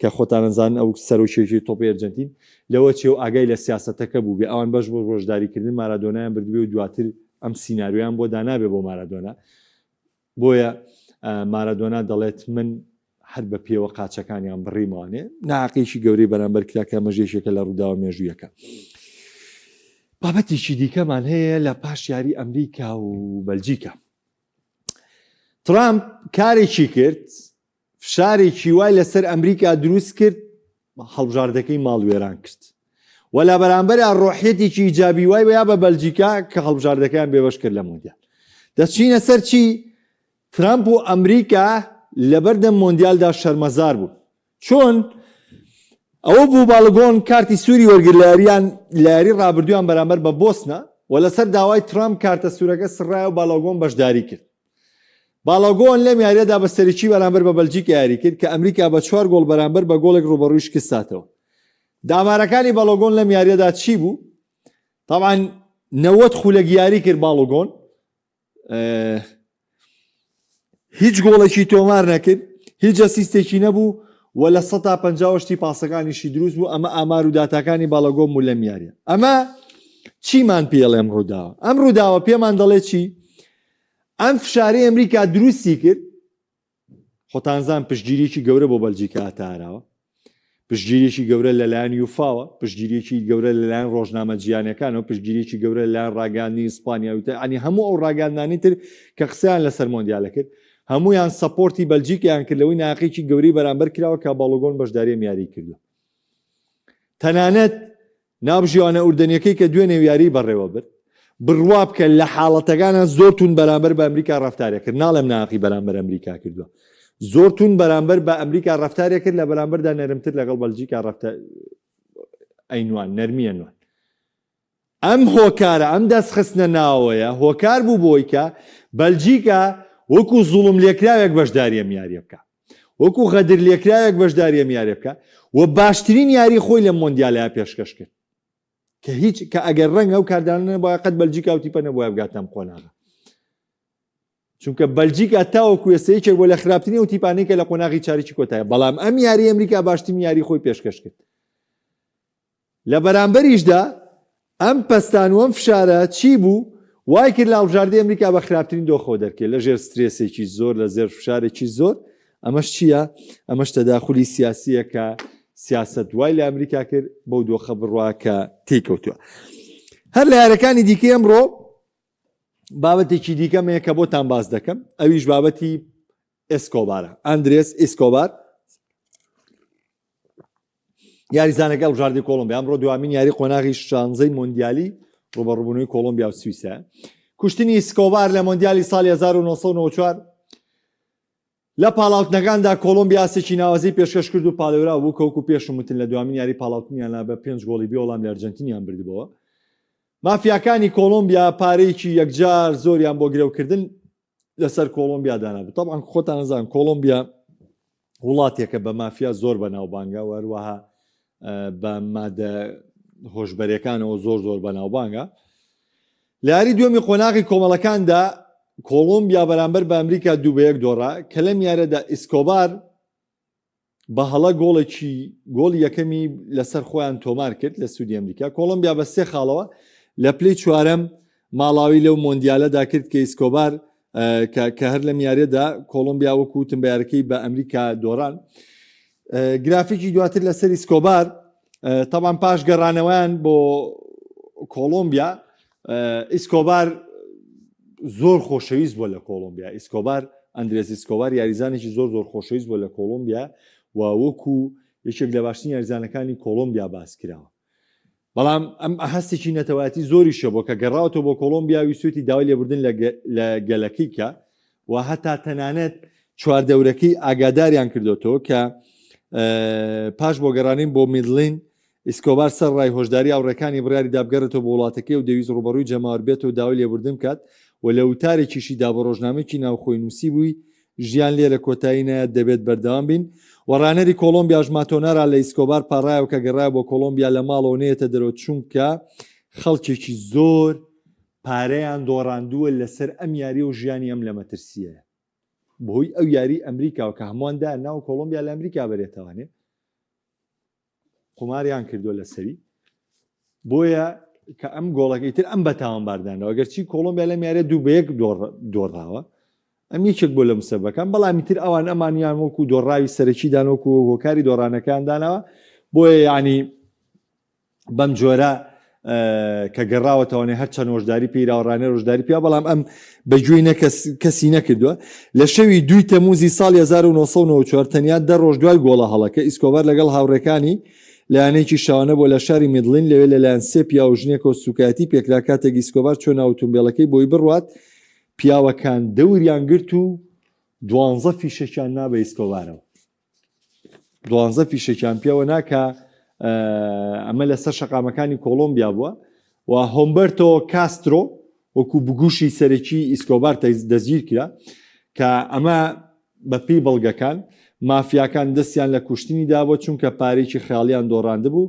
کە خۆتان ئەزانن ئەو سەرۆکێکی تۆپی ئەرجەنتین لەوە چێ و ئاگای لە سیاسەتەکە بوو بێ ئەوان بەش بۆ بەشداریکردن مارادۆنایان بردبێ و دواتر ئەم سیناریۆیان بۆ دانابێ بۆ مارادۆنا. بۆیە مارادۆنا دەڵێت من هەر بە پێوە قاچەکانیان بڕیمانێ ناقێکی گەورەی بەرامبەر کرا کە ئەمەش یەکێکە لە ڕووداوە مێژوویەکە. بابەتێکی دیکەمان هەیە لە پاش یاری ئەمریکا و بەلجیکا ترامپ کارێکی کرد فشارێکی وای لەسەر ئەمریکا دروست کرد هەڵبژاردەکەی ماڵوێران کرد و لە بەرامبەرا ڕۆحیەتێکی ئیجابی وای ویا بە بەلجیکا کە هەڵبژاردەکەیان بێبەش کرد لە مۆندیال. دەچینە سەر چی؟ ترامپ و ئەمریکا لەبەردەم مۆندیالدا شەرمەزار بوون. چۆن؟ ئەوە بوو باڵگۆن کارتی سووری وەرگر لە یاریان لە یاری ڕابردوویان بەرامبەر بە بۆسنە و لەسەر داوای ترامپ کارتە سوورەکە سڕایە و باڵۆگۆن بەشداری کرد. باڵۆگۆن لەم یاریەدا بە سەرەکی بەرامبەر بە بەلجیکا یاری کرد کە ئەمریکا بە چوار گۆڵ بەرامبەر بە گۆڵێک ڕووبەڕووی شکست هاتەوە. دامارەکانی باڵۆگۆن لەم یاریەدا چی بوو؟ تاوان 90 خولەک یاری کرد باڵۆگۆن هیچ گۆڵێکی تۆمار نەکرد هیچ assist ێکی نەبوو و لە 150 ی پاسەکانیشی دروست بوو ئەمە ئامار و داتاکانی باڵەگۆم و لەم یاریە ئەمە چیمان پێڵێم ڕووداوە ئەم ڕووداوە پێمان دەڵێ چی ئەم فشارەی ئەمریکا دروستی کرد خۆتانزان پشتگیریی گەورە بۆ بەلجیکا هاتە ئاراوە پشتگیریی گەورە لەلایەن یوفاوە پشتگیریی گەورە لەلایەن ڕۆژنامە جیانەکانەوە پشتگیریی گەورە لەلایەن ڕاگەیاندنی ئیسپانیا و ینی هەموو ئەو ڕاگەاندنانی تر کە قسەیان لەسەر مۆندیالە کرد هەمویان support ی بەلجیکیان کرد لەوەی ناقێکی گەورەی بەرامبەر کراوە کە باڵۆگۆن بەشداری یاری کردو تەنانەت ناوبژیوانە ئوردەنیەکەی کە دوێنێ یاریی بەڕێوە برد، بڕوا بکە لە حاڵەتەکانا زۆر توند بەرامبەر بە ئەمریکا ڕەفتارێ کرد، ناڵێم ناهەقی بەرامبەر ئەمریکا کردووە، زۆر توند بەرامبەر بە ئەمریکا ڕەفتارێ کرد، لە بەرامبەردا نەرمتر لەگەڵ بەلجیکا ڕەفتار ئەینوان، نەرمی ئەنوان. ئەم هۆکارە، ئەم دەستخستنە ناوەیە هۆکار بوو بۆی کە بەلجیکا وەکو زوڵم لێکراوێک بەشداری ئەم یاریە بکا. وەکو غەدر لێکراوێک بەشداری ئەم یاریە بکا و باشترین یاری خۆی لەم مۆندیالەیا پێشکەش کرد کە هیچ کە ئەگەر ڕەنگە ئەو کاردانە نەبوایە قەت بەلجیکا و تیپە نەبوایە بگاتە ئەم قۆناغە چونکە بەلجیکا تاوەکو ئێستا یەکێک بۆ لە خراپترین ئەو تیپانەی کە لە قۆناغی چاریکی کۆتایە بەڵام ئەم یاری ئەمریکا باشترین یاری خۆی پێشکەش کرد لە بەرامبەریشدا ئەم پەستان و ئەم فشارە چی بوو وای کرد لە هەڵبژاردەی ئەمریکا بە خراپترین دۆخەوە دەرکێت لە ژێر سترێسێکی زۆر لە زێر فشارێکی زۆر ئەمەش چییە؟ ئەمەش تەداخولی سیاسیە کە سیاسەت وای لە ئەمریکا کرد بەو دۆخە بڕوا کە تێیکەوتووە. هەر لە یارەکانی دیکەی ئەمڕۆ بابەتێکی دیکەم هەیە کە بۆتان باس دەکەم ئەویش بابەتی ئێسکۆبارە ئەندرێس ئیسکۆبار یاریزانەکە هەڵبژاردەی کۆڵۆمبیا ئەمڕۆ دوامین یاری قۆناغی شانزەی مۆندیالی ڕوبەڕوبوونەوەی کۆڵۆمبیا و سویسە کوشتنی ئیسکۆبار لە مۆندیالی ساڵی 1994 لە پاڵاوتنەکاندا کۆڵۆمبیا ئاستێکی ناوازەی پێشکەش کرد و پاڵێوراو بوو کە وەکو پێشم وتن لە دوامین یاری پاڵاوتنیاندا بە پێنج گۆڵی بێ وەڵام لە ئەرجەنتینیان بردبەوە مافیاکانی کۆڵۆمبیا پارەیەکی یەکجار زۆریان بۆ گرەوکردن لەسەر کۆڵۆمبیا دانابوو تەبعەن خۆتان ئەزان کۆڵۆمبیا وڵاتێکە بە مافیا زۆر بەناوبانگە و هەروەها بە مادە هۆشبەرەکانەوە زۆر زۆر بەناوبانگە لە یاری دووەمی قۆناغی کۆمەڵەکاندا کۆڵۆمبیا بەرامبەر بە ئەمریکا دوو بە یەک دۆڕا کە لەم یارەدا ئیسکۆبار بە هەڵە گۆڵێکی گۆڵی یەکەمی لەسەر خۆیان تۆمار کرد لە سوودی ئەمریکا کۆڵۆمبیا بە سێ خاڵەوە لە پلەی چوارەم ماڵاوی لەو مۆندیالەدا کرد کە ئیسکۆبار. کە هەر لەم یاریەدا کۆڵۆمبیا وەکو وتم بە یارەکەی بە ئەمریکا دۆڕان. گرافیکی دواتر لەسەر ئیسکۆبار تەبان پاش گەڕانەوەیان بۆ کۆڵۆمبیا ئیسکۆبار زۆر خۆشەویست بووە لە کۆڵۆمبیا ئیسکۆبار ئەندرێس ئیسکۆبار یاریزانێکی زۆر زۆر خۆشەویست بووە لە کۆڵۆمبیا و وەکو یەکێک لە باشترین یاریزانەکانی کۆڵۆمبیا باس کراوە بەڵام ئەم هەستێکی نەتەوایەتی زۆریشە بۆ کە گەڕاوەتەوە بۆ کۆڵۆمبیا ویستویەتی داوای لێبوردن لە گەلەکەی کە و هەتا تەنانەت چواردەورەکەی ئاگاداریان کردوێتەوە کە پاش بۆ گەڕانین بۆ میدلین ئیسکۆبار سەر ڕای هۆشداری هاوڕێکانی بڕیاری دابگەڕێتەوە بۆ وڵاتەکەی و دەویست ڕوبەڕووی جەماوەر بێتەوە داوای لێبوردن بکات و لە وتارێکیشیدا بۆ ڕۆژنامەیەکی ناوخۆی نووسیبووی ژیان لێرە کۆتایی نایەت دەبێت بەردەوام بین و ڕانەری کۆڵۆمبیاش ماتۆنارا لە ئیسکۆبار پاڕایەوە کە گەڕایە بۆ کۆڵۆمبیا لە ماڵەوە نەیەتە دەرەوە چونکە خەڵکێکی زۆر پارەیان دۆڕاندووە لەسەر ئەم یاریە و ژیانی ئەم لە مەترسیەیە بەهۆی ئەو یاری ئەمریکاوە کە هەمووان دایان ناو کۆڵۆمبیا لە ئەمریکا بەرێتەوانێ قوماریان کردووە لەسەری بۆیە کە ئەم گۆڵەکەی تر ئەم بە تاوانباردانەوە گەرچی کۆڵۆمبیا لەم یاریە دوو بە یەک دۆڕاوە ئەم یەکێک بۆ لە مسەبەکان بەڵامی تر ئەوان ئەمانیان وەکو دۆڕاوی سەرەکی دان وەکو هۆکاری دۆڕانەکان داناوە بۆیە یعنی بەم جۆرە کە گەڕاوەتەوەێ هەر چەند هۆشداری پێیراوە ڕانێر هۆشداری پیا بەڵام ئەم بەگوێی نەکەس کەسی نەکردووە لە شەوی دووی تەموزی ساڵی 1994 تەنیا دە ڕۆژ دوای گۆڵە هەڵەکە ئیسکۆبار لەگەڵ هاوڕێکانی لە یانەیەکی شەوانە بۆ لە شاری میدلین لەوێ لەلایەن سێ پیاو و ژنێکەوە سوکایەتی پێکرا کاتێک ئیسکۆبار چوە ناو ئوتومبێلەکەی بۆی بڕوات پیاوەکان دەوریان گرت و دوانزە فیشەکیان نا بە ئیسکۆبارەوە. دوانزە فیشەکیان پێوە نا کە ئەمە لەسەر شەقامەکانی کۆڵۆمبیا بووە و هۆمبەرتۆ کاسترۆ وەکو بگوشی سەرەکی ئیسکۆبار دەستگیر کرا کە ئەمە بەپێی بەڵگەکان مافیاکان دەستیان لە کوشتنی دابووە چونکە پارێکی خیاڵیان دۆڕاندبوو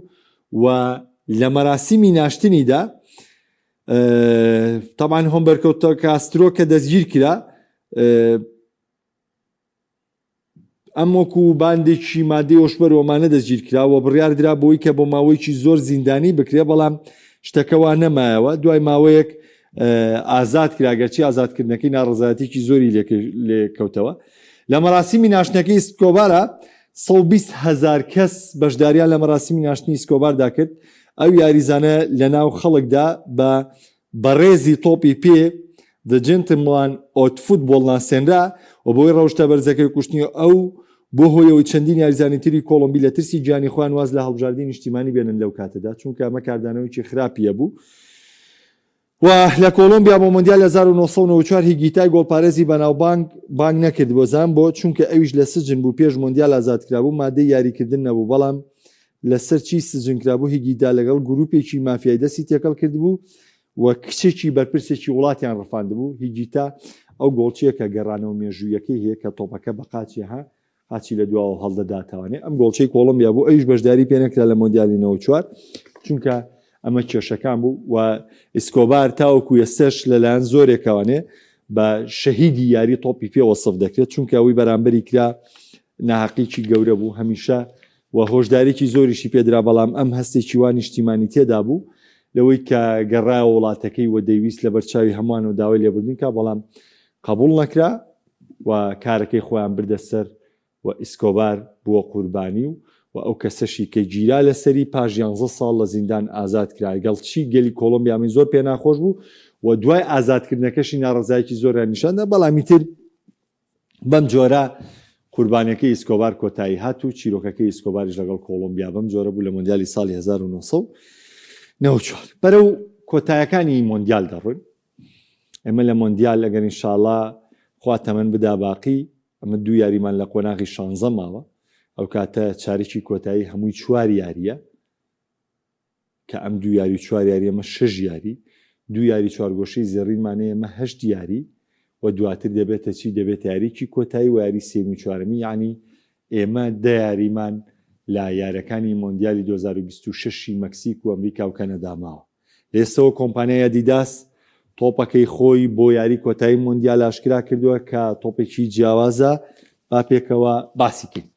و لە مەراسیمی ناشتنیدا تەبان هۆمبەرکۆتۆ کاسترۆ کە دەستگیر کرا ئەم وەکو باندێکی مادەی هۆشبەر وەمانە دەستگیرکرا و بڕیاردرا بۆی کە بۆ ماوەیەکی زۆر زیندانی بکرێ بەڵام شتەکە وا نەمایەوە دوای ماوەیەک ئازاد کرا گەرچی ئازادکردنەکەی ناڕەزایەتێکی زۆری لێکەوتەوە لە مەراسیمی ناشتنەکەی ئیسکۆبارا 120 هەزار کەس بەشداریان لە مەراسیمی ناشتنی ئیسکۆباردا کرد ئەو یاریزانە لە ناو خەڵکدا بە بەڕێزی تۆپی پێ The Gentleman of Football ناسێنرا و بەهۆی ڕەوشتە بەرزەکەی و کوشتنی ئەو بووە هۆی ئەوەی چەندین یاریزانی تری کۆڵۆمبی لە ترسی گیانی خۆیان واز لە هەڵبژاردەی نیشتیمانی بێنن لەو کاتەدا چونکە ئەمە کاردانەوەیەکی خراپی هەبوو و لە کۆڵۆمبیا بۆ مۆندیال 1994 هیگیتای گۆڵپارێزی بەناوبانگ بانگ نەکرد بۆ زان بۆ چونکە ئەویش لە سجن بوو پێش مۆندیال ئازادکرابوو مادەی یاریکردن نەبوو بەڵام لەسەر چی سجن کرابوو هیگیتا لەگەڵ گروپێکی مافیای دەستی تێکەڵ کردبوو و کچێکی بەرپرسێکی وڵاتیان ڕفاندبوو هیگیتا ئەو گۆڵچیە کە گەڕانەوە مێژوویەکەی هەیە کە تۆپەکە بە قاچی ها قاچی لە دواوە هەڵدەداتەوانێ ئەم گۆڵچەی کۆڵۆمبیا بوو ئەویش بەشداری پێ نەکرا لە مۆندیالی 94 چونکە ئەمە کێشەکان بوو و ئیسکۆبار تاوەکو ئێستەش لەلایەن زۆرێکەوانێ بە شەهیدی یاری تۆپی پێ وەسف دەکرێت چونکە ئەوی بەرامبەری کرا ناهەقیکی گەورە بوو هەمیشە و هۆشداریی زۆریشی پێدرا، بەڵام ئەم هەستێکی وا نیشتیمانی تێدا بوو لەوەی کە گەڕایەوە وڵاتەکەی و دەیویست لەبەر چاوی هەمووانەوە داوای لێبوردن کا، بەڵام قەبووڵ نەکرا و کارەکەی خۆیان بردە سەر و ئیسکۆبار بووە قوربانی و و ئەو کەسەشی کە گیرا لەسەری پاش یانزە ساڵ لە زیندان ئازاد کرا گەڵچی گەلی کۆڵۆمبیا من زۆر پێناخۆش بوو و دوای ئازادکردنەکەشی ناڕەزایەکی زۆریان نیشاندا بەڵام ئیتر بەم جۆرە قوربانیەکەی ئیسکۆبار کۆتایی هات و چیرۆکەکەی ئیسکۆباریش لەگەڵ کۆڵۆمبیا بەم جۆرە بوو لە مۆندیالی ساڵی 1994 بەرەو کۆتایەکانی مۆندیال دەڕۆین ئێمە لە مۆندیال ئەگەر ئینشاڵا خوا تەمەن بدا باقی ئەمە دوو یاریمان لە قۆناغی شانزە ماوە ئەو کاتە چارێکی کۆتایی هەمووی چوار یاریە کە ئەم دوو یاری و چوار یاری ئەمە شەش یاری، دوو یاری چوارگۆشەی زێڕینمان هەیە ئەمە هەشت یاری و دواتر دەبێتە چی دەبێتە یاریی کۆتایی و یاری سێیەمی و چوارەمی یەعنی ئێمە دە یاریمان لە یارەکانی مۆندیالی 2026 ی مەکسیک و ئەمریکا و کەنەدا ماوە. لە ئێستەوە کۆمپانیای ئەدیداس تۆپەکەی خۆی بۆ یاری کۆتایی مۆندیال ئاشکرا کردووە کە تۆپێکی جیاوازە با پێکەوە باسی کەین.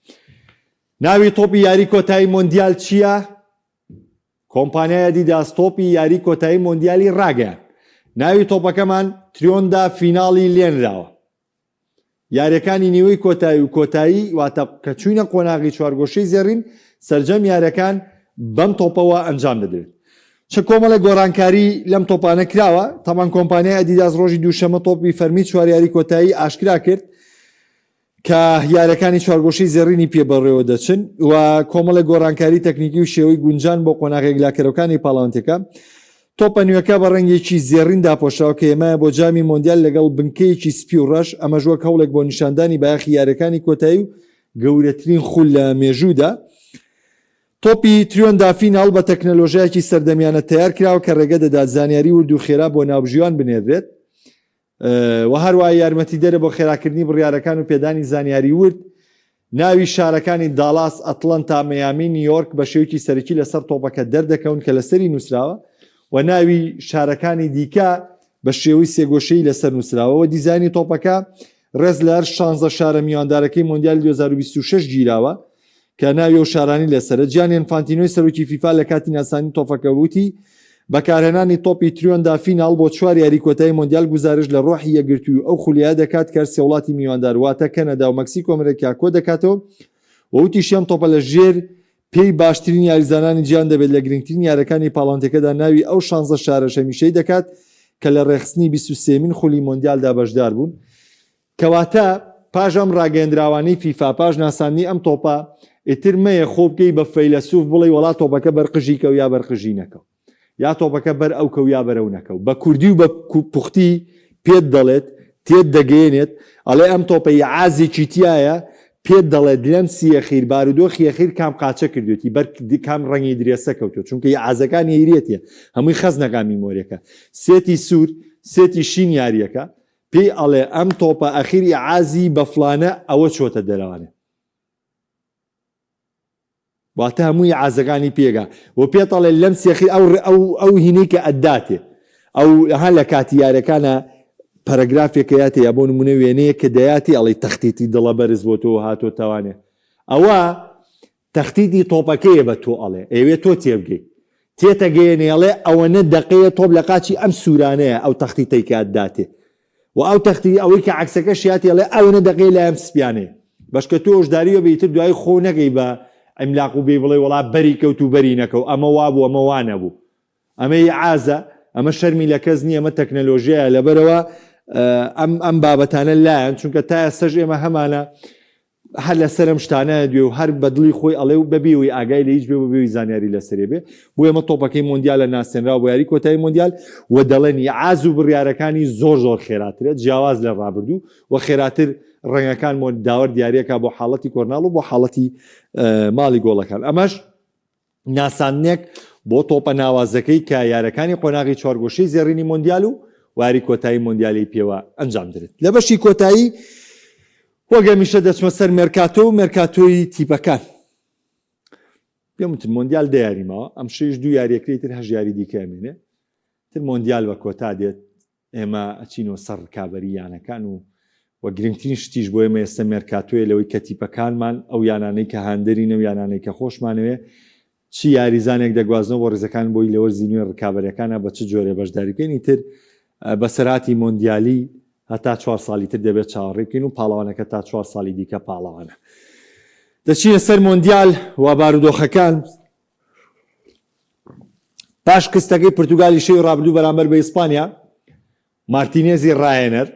ناوی تۆپی یاری کۆتایی مۆندیال چییە؟ کۆمپانیای ئەدیداس تۆپی یاری کۆتایی مۆندیالی ڕاگەیاند. ناوی تۆپەکەمان تریۆندا فیناڵی لێنراوە. یاریەکانی نیوەی کۆتایی و کۆتایی واتە کە چوینە قۆناغی چوارگۆشەی زێڕین سەرجەم یاریەکان بەم تۆپەوە ئەنجام دەدرێت. چ کۆمەڵێک گۆڕانکاری لەم تۆپانە کراوە، تەبعەن کۆمپانیای ئەدیداس ڕۆژی دووشەممە تۆپی فەرمی چوار یاری کۆتایی ئاشکرا کرد کە یاریەکانی چوارگۆشەی زێڕینی پێ بەڕێوە دەچن و کۆمەڵێک گۆڕانکاری تەکنیکی و شێوەی گونجان بۆ قۆناغە یەکلاکەرەوەکانی پاڵاوتەکە. تۆپە نوێکە بە ڕەنگێکی زێڕین داپۆشراوە کە هێمایە بۆ جامی مۆندیال لەگەڵ بنکەیەکی سپی و ڕەش، ئەمەش وەک هەوڵێک بۆ نیشاندانی بایەخی یاریەکانی کۆتایی و گەورەترین خول لە مێژوودا. تۆپی تریۆندا فیناڵ بە تەکنەلۆژیایەکی سەردەمیانە تەیار کراوە کە ڕێگە دەدات زانیاری ورد و خێرا بۆ ناوبژیوان بنێردرێت و هەروەها یارمەتیدەرە بۆ خێراکردنی بڕیارەکان و پێدانی زانیاری ورد. ناوی شارەکانی دالاس، ئەتڵەنتا، میامی، نیویۆرک بە شێوەیەکی سەرەکی لەسەر تۆپەکە دەردەکەون کە لەسەری نووسراوە و ناوی شارەکانی دیکە بە شێوەی سێگۆشەیی لەسەر نووسراوە و دیزاینی تۆپەکە ڕێز لە هەر شانزە شارە میواندارەکەی مۆندیالی 2026 گیراوە کە ناوی ئەو شارانەی لەسەرە. جیانی ئینفانتینۆی سەرۆکی فیفا لە کاتی ناساندنی تۆپەکە وتی، بەکارهێنانی تۆپی تریۆندا فیناڵ بۆ چوار یاری کۆتایی مۆندیال گوزارشت لە ڕۆحی یەکگرتووی ئەو خولیایە دەکات کە هەر سێ وڵاتی میواندار واتە کەنەدا و مەکسیکۆ ئەمریکا کۆدەکاتەوە و وتیشی ئەم تۆپە لە ژێر پێی باشترین یاریزانانی جیهان دەبێت لە گرنگترین یارەکانی پاڵاوتەکەدا ناوی ئەو شانزە شارەش هەمیشەی دەکات کە لە ڕێکخستنی 23مین خولی مۆندیالدا بەشدار بوون. کەواتە پاش ئەم ڕاگەیەندراوانەی فیفا، پاش ناساندنی ئەم تۆپە، ئیتر مەیە خۆ بکەی بە فەیلەسوف بڵێی وەڵا تۆپەکە بەر قژی کەو یا بەر قژی نەکەو، یا تۆپەکە بەر ئەو کەو یا بەر ئەو نەکەو. بە کوردی و بە پوختی پێت دەڵێت، تێت دەگەیەنێت، ئەڵێ ئەم تۆپە ئیعازێکی تیایە، پێت دەڵێت لەمسی ئەخیر، بارودۆخی ئەخیر کام قاچە کردوێتی، بەر کام ڕەنگی درێسە کەوتوە، چونکە ئیعازەکانی ئەیرێتێ، هەمووی خەست نەکا میمۆریەکە. سێتی سوور، سێتی شین یاریەکە، پێی ئەڵێ ئەم تۆپە ئەخیر ئیعازی بە فڵانە ئەوە چۆتە دەرەوانێ واتە هەموو ئیعازەکانی پێگا و پێت ئەڵێ لەم سێخی ئەو ئەو ئەو هینەی کە ئەداتێ ئەو ها لە کاتی یارەکانە پەرەگرافێکە یاتێ یا بۆ نمونە وێنەیە کە دەیاتی ئەڵێ تەختیتی دڵە بەرز بۆ تۆ هاتۆ تەوانێ ئەوە تەختیتی تۆپەکەیە بە تۆ ئەڵێ ئەیەوێ تۆ تێبگەی تێتەگەیەنێ ئەڵێ ئەوەنە دەقەیە تۆپ لە قاچی ئەم سوورانەیە ئەو تەختیتەی کە ئەتداتێ و ئەو تەختی ئەوەی کە عەکسەکەش یاتی ئەڵێ ئەوەنە دەقەیە لای ئەم سپیانەیە بەشکە تۆ هۆشداری وەبێ ئیتر دوایی خۆ نەگەی بە عیملاق و بێی بڵێی وەڵا بەری کەوت و بەری نەکەوت ئەمە وابوو ئەمە وا نەبوو ئەمە ئیعازە ئەمە شەرمی لە کەس نییە ئەمە تەکنەلۆژیایە لەبەرەوە ئەم ئەم بابەتانە لایەن چونکە تا ئێستەش ئێمە هەمانە هەر لەسەر ئەم شتانە دوێ و هەر بە دڵی خۆی ئەڵێ و بەبێ ئەوەی ئاگای لە هیچ بێ و بەبێ ئەوەی زانیاری لەسەرێ بێ. بۆ ئێمە تۆپەکەی مۆندیالە ناسێنراوە بۆ یاری کۆتایی مۆندیال و دەڵێن ئیعاز و بڕیارەکانی زۆر زۆر خێراترە جیاواز لە ڕابردوو و خێراتر ڕەنگەکان بۆ داوەر دیاریەکا بۆ حاڵەتی کۆرناڵ و بۆ حاڵەتی ماڵی گۆڵەکان ئەمەش ناساندنێک بۆ تۆپە ناوازەکەی کە یارەکانی قۆناغی چوارگۆشەی زێڕینی مۆندیال و واری کۆتایی مۆندیالی پێوە ئەنجام درێت. لە بەشی کۆتایی وەک هەمیشە دەچمە سەر مێرکاتۆ و مێرکاتۆی تیپەکان. پێم وتن مۆندیال دە یاری ماوە، ئەمشەویش دوو یاریەکەی تر هەشت یاری دیکە ئەمێنێ. تر مۆندیال بە کۆتا دێت، ئێمە ئەچینەوە سەر ڕکابەری یانەکان و و گرنگترین شتیش بۆ ئێمە ئێستا مێرکاتۆیە لەوەی کە تیپەکانمان ئەو یانانەی کە هاندەرینە و یانانەی کە خۆشمانەوێ چ یاریزانێک دەگوازنەوە بۆ ڕیزەکان بۆی لە وەرزی نوێ ڕکابەریەکانە بە چ جۆرێ بەشداری بکەین ئیتر بەسەرهاتی مۆندیالی هەتا چوار ساڵی تر دەبێت چاوەڕێ بکەین و پاڵەوانەکە تا چوار ساڵی دیکە پاڵەوانە دەچینە سەر مۆندیال و بارودۆخەکان پاش شکستەکەی پرتوگالی شەوی ڕابردوو بەرامبەر بە ئیسپانیا، مارتینێزی ڕاهێنەر،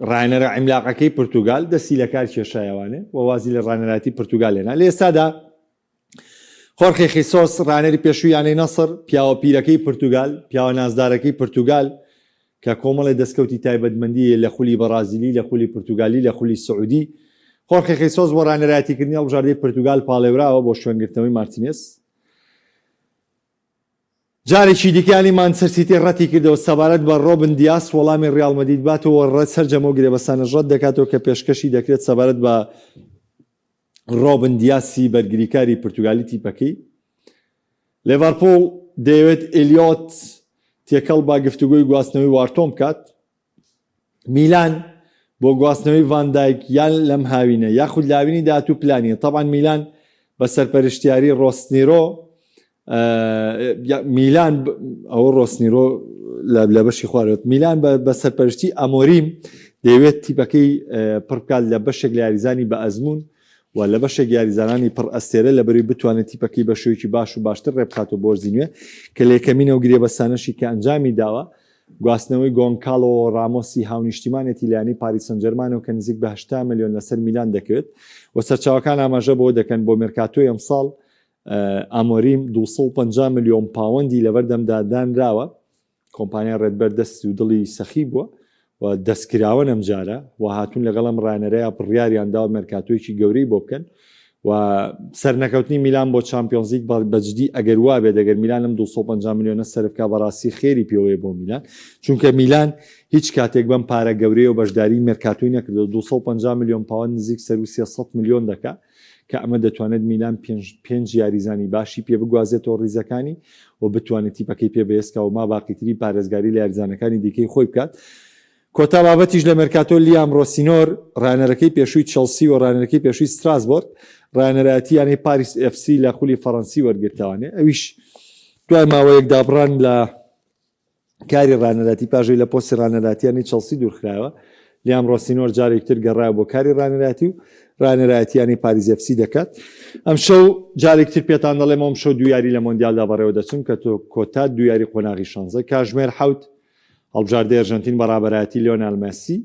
ڕاهێنەرە عیملاقەکەی پرتوگال دەستی لە کار کێشایەوانێ و وازی لە ڕاهێنەرایەتی پرتوگال هێنا. لە ئێستادا خۆرخی خیسۆس، ڕاهێنەری پێشووی یانەی نەسڕ، پیاوە پیرەکەی پرتوگال، پیاوە نازدارەکەی پرتوگال کە کۆمەڵێ دەستکەوتی تایبەتمەندی هەیە لە خولی بەڕازیلی، لە خولی پرتوگالی، لە خولی سعودی. خۆرخی خیسۆس بۆ ڕاهێنەرایەتیکردنی هەڵبژاردەی پرتوگال پاڵێوراوە بۆ شوێنگرتنەوەی مارتینێز. جارێکی دیکە یانەی مانچستەر سیتی رەتیکردەوە سەبارەت بە رۆبن دیاس وەڵامی ریال مەدرید باتەوە و سەرجەم ئەو گرێبەستانەش رەتدەکاتەوە کە پێشکەشی دەکرێت سەبارەت بە رۆبن دیاسی بەرگریکاری پرتوگالی تیپەکەی. لێڤەرپوڵ دەیەوێت ئێلیۆت تێکەڵ بە گفتوگۆی گواستنەوەی وارتۆن بکات. میلان بۆ گواستنەوەی ڤان دایک یان لەم هاوینە یاخود لە هاوینی داهاتوو پلانیە تەبعەن میلان بە سەرپەرشتیاری ڕۆسنیرۆ میلان ئەوە ڕۆسنیرۆ لە بەشی خوارەوە میلان بە سەرپەرشتی ئەمۆریم دەیەوێت تیپەکەی پڕ بکات لە بەشێک لە یاریزانی بە ئەزموون و لە بەشێک یاریزانانی پڕ ئەستێرە لە بەروی بتوانێت تیپەکەی بە شێوەیەکی باش و باشتر ڕێبخاتەوە بۆ وەرزی نوێ کە لە یەکەمین ئەو گرێبەستانەشی کە ئەنجامی داوە گواستنەوەی گۆنکالۆ ڕامۆسی هاونیشتیمانێتی لە یانەی پاریس سانجێرمانەوە کە نزیک بە 80 ملیۆن لەسەر میلان دەکەوێت و سەرچاوەکان ئاماژە بەوە دەکەن بۆ مێرکاتۆی ئەمساڵ ئامۆریم 250 ملیۆن پاوەندی لەبەردەمدا دانراوە، کۆمپانیای ڕێدبەر دەست و دڵی سەخی بووە و دەستکراوەن ئەمجارە و هاتوون لەگەڵ ئەم ڕانەرەیا بڕیاریان داوە مێرکاتۆیەکی گەورەی بۆ بکەن و سەرنەکەوتنی میلان بۆ چامپیۆنزلیگ بەجدی ئەگەر وابێت ئەگەر میلان ئەم 250 ملیۆنە سەرف کا بەڕاستی خێری پێوەیە بۆ میلان چونکە میلان هیچ کاتێک بەم پارە گەورەیە و بەشداری مێرکاتۆی نەکردو 250 ملیۆن پاوەند نزیک سەرو 300 ملیۆن دەکا کە ئەمە دەتوانێت میلان پێنج یاریزانی باشی پێ بگوازێتەوە ریزەکانی و بتوانێت تیپەکەی پێ بەهێزکا و ماباقی تری پارێزگاری لە یاریزانەکانی دیکەی خۆی بکات. کۆتا بابەتیش لە مێرکاتۆ لیام رۆسینۆر راهێنەرەکەی پێشووی چێڵسی و راهێنەرەکەی پێشووی ستراسبۆرگ راهێنەرایەتی یانەی پاریس ئێف سی لە خولی فەڕەنسی وەرگرتەوانێ ئەویش دوای ماوەیەک دابڕان لە کاری ڕانەراتی پاش ئەوەی لە پۆستی ڕانەراتیانی چڵسی دوورخرایەوە، لیام ڕۆسینۆر جارێکی تر گەڕایەوە بۆ کاری ڕانەراتی و ڕانەرایەتیانی پاریس ئێف سی دەکات. ئەمشەو جارێکی تر پێتان دەڵێم ئەمشەو دوو یاری لە مۆندیالدا بەڕێوە دەچن کە تۆ کۆتا دوو یاری قۆناغی شانزە کاژمێر حەوت هەڵبژاردەی ئەرژەنتین بە ڕابەرایەتی لیۆنال مێسی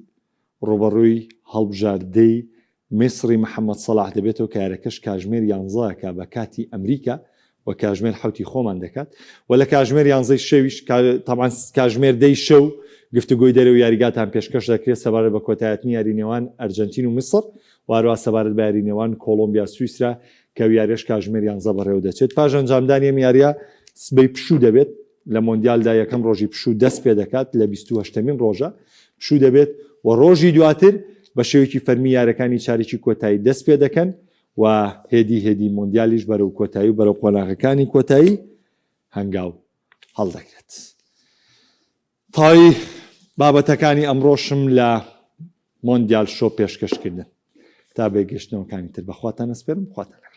ڕووبەڕووی هەڵبژاردەی میسڕی محەمەد سەڵاح دەبێتەوە کە یاریەکەش کاژمێر یانزە کە بە کاتی ئەمریکا و کاژمێر حەوتی خۆمان دەکات و لە کاژمێر یانزەی شەویش تەبعەن کاژمێر دەی شەو گفتوگۆی دەرەوەی یاریگاتان پێشکەش دەکرێت سەبارەت بە کۆتایەتنی یاری نێوان ئەرجەنتین و میسڕ و هەروەها سەبارەت بە یاری نێوان کۆڵۆمبیا سویسرا کە ئەو یاریەش کاژمێر یانزە بەڕێوە دەچێت پاش ئەنجامدانی ئەم یاریە سبەی پشوو دەبێت لە مۆندیالدا یەکەم ڕۆژی پشوو دەست پێدەکات لە 28مین ڕۆژە پشوو دەبێت و ڕۆژی دواتر بە شێوەیەکی فەرمی یارەکانی چارەکی کۆتایی دەست پێدەکەن و هێدی هێدی مۆندیالیش بەرەو کۆتایی و بەرەو قۆناغەکانی کۆتایی هەنگاو هەڵدەگرێت. تای بابەتەکانی ئەمڕۆشم لە مۆندیال شۆ پێشکەشکردن تا بێگەشتنەوەکانی تر بەخواتان ئەسپێرم خواتان.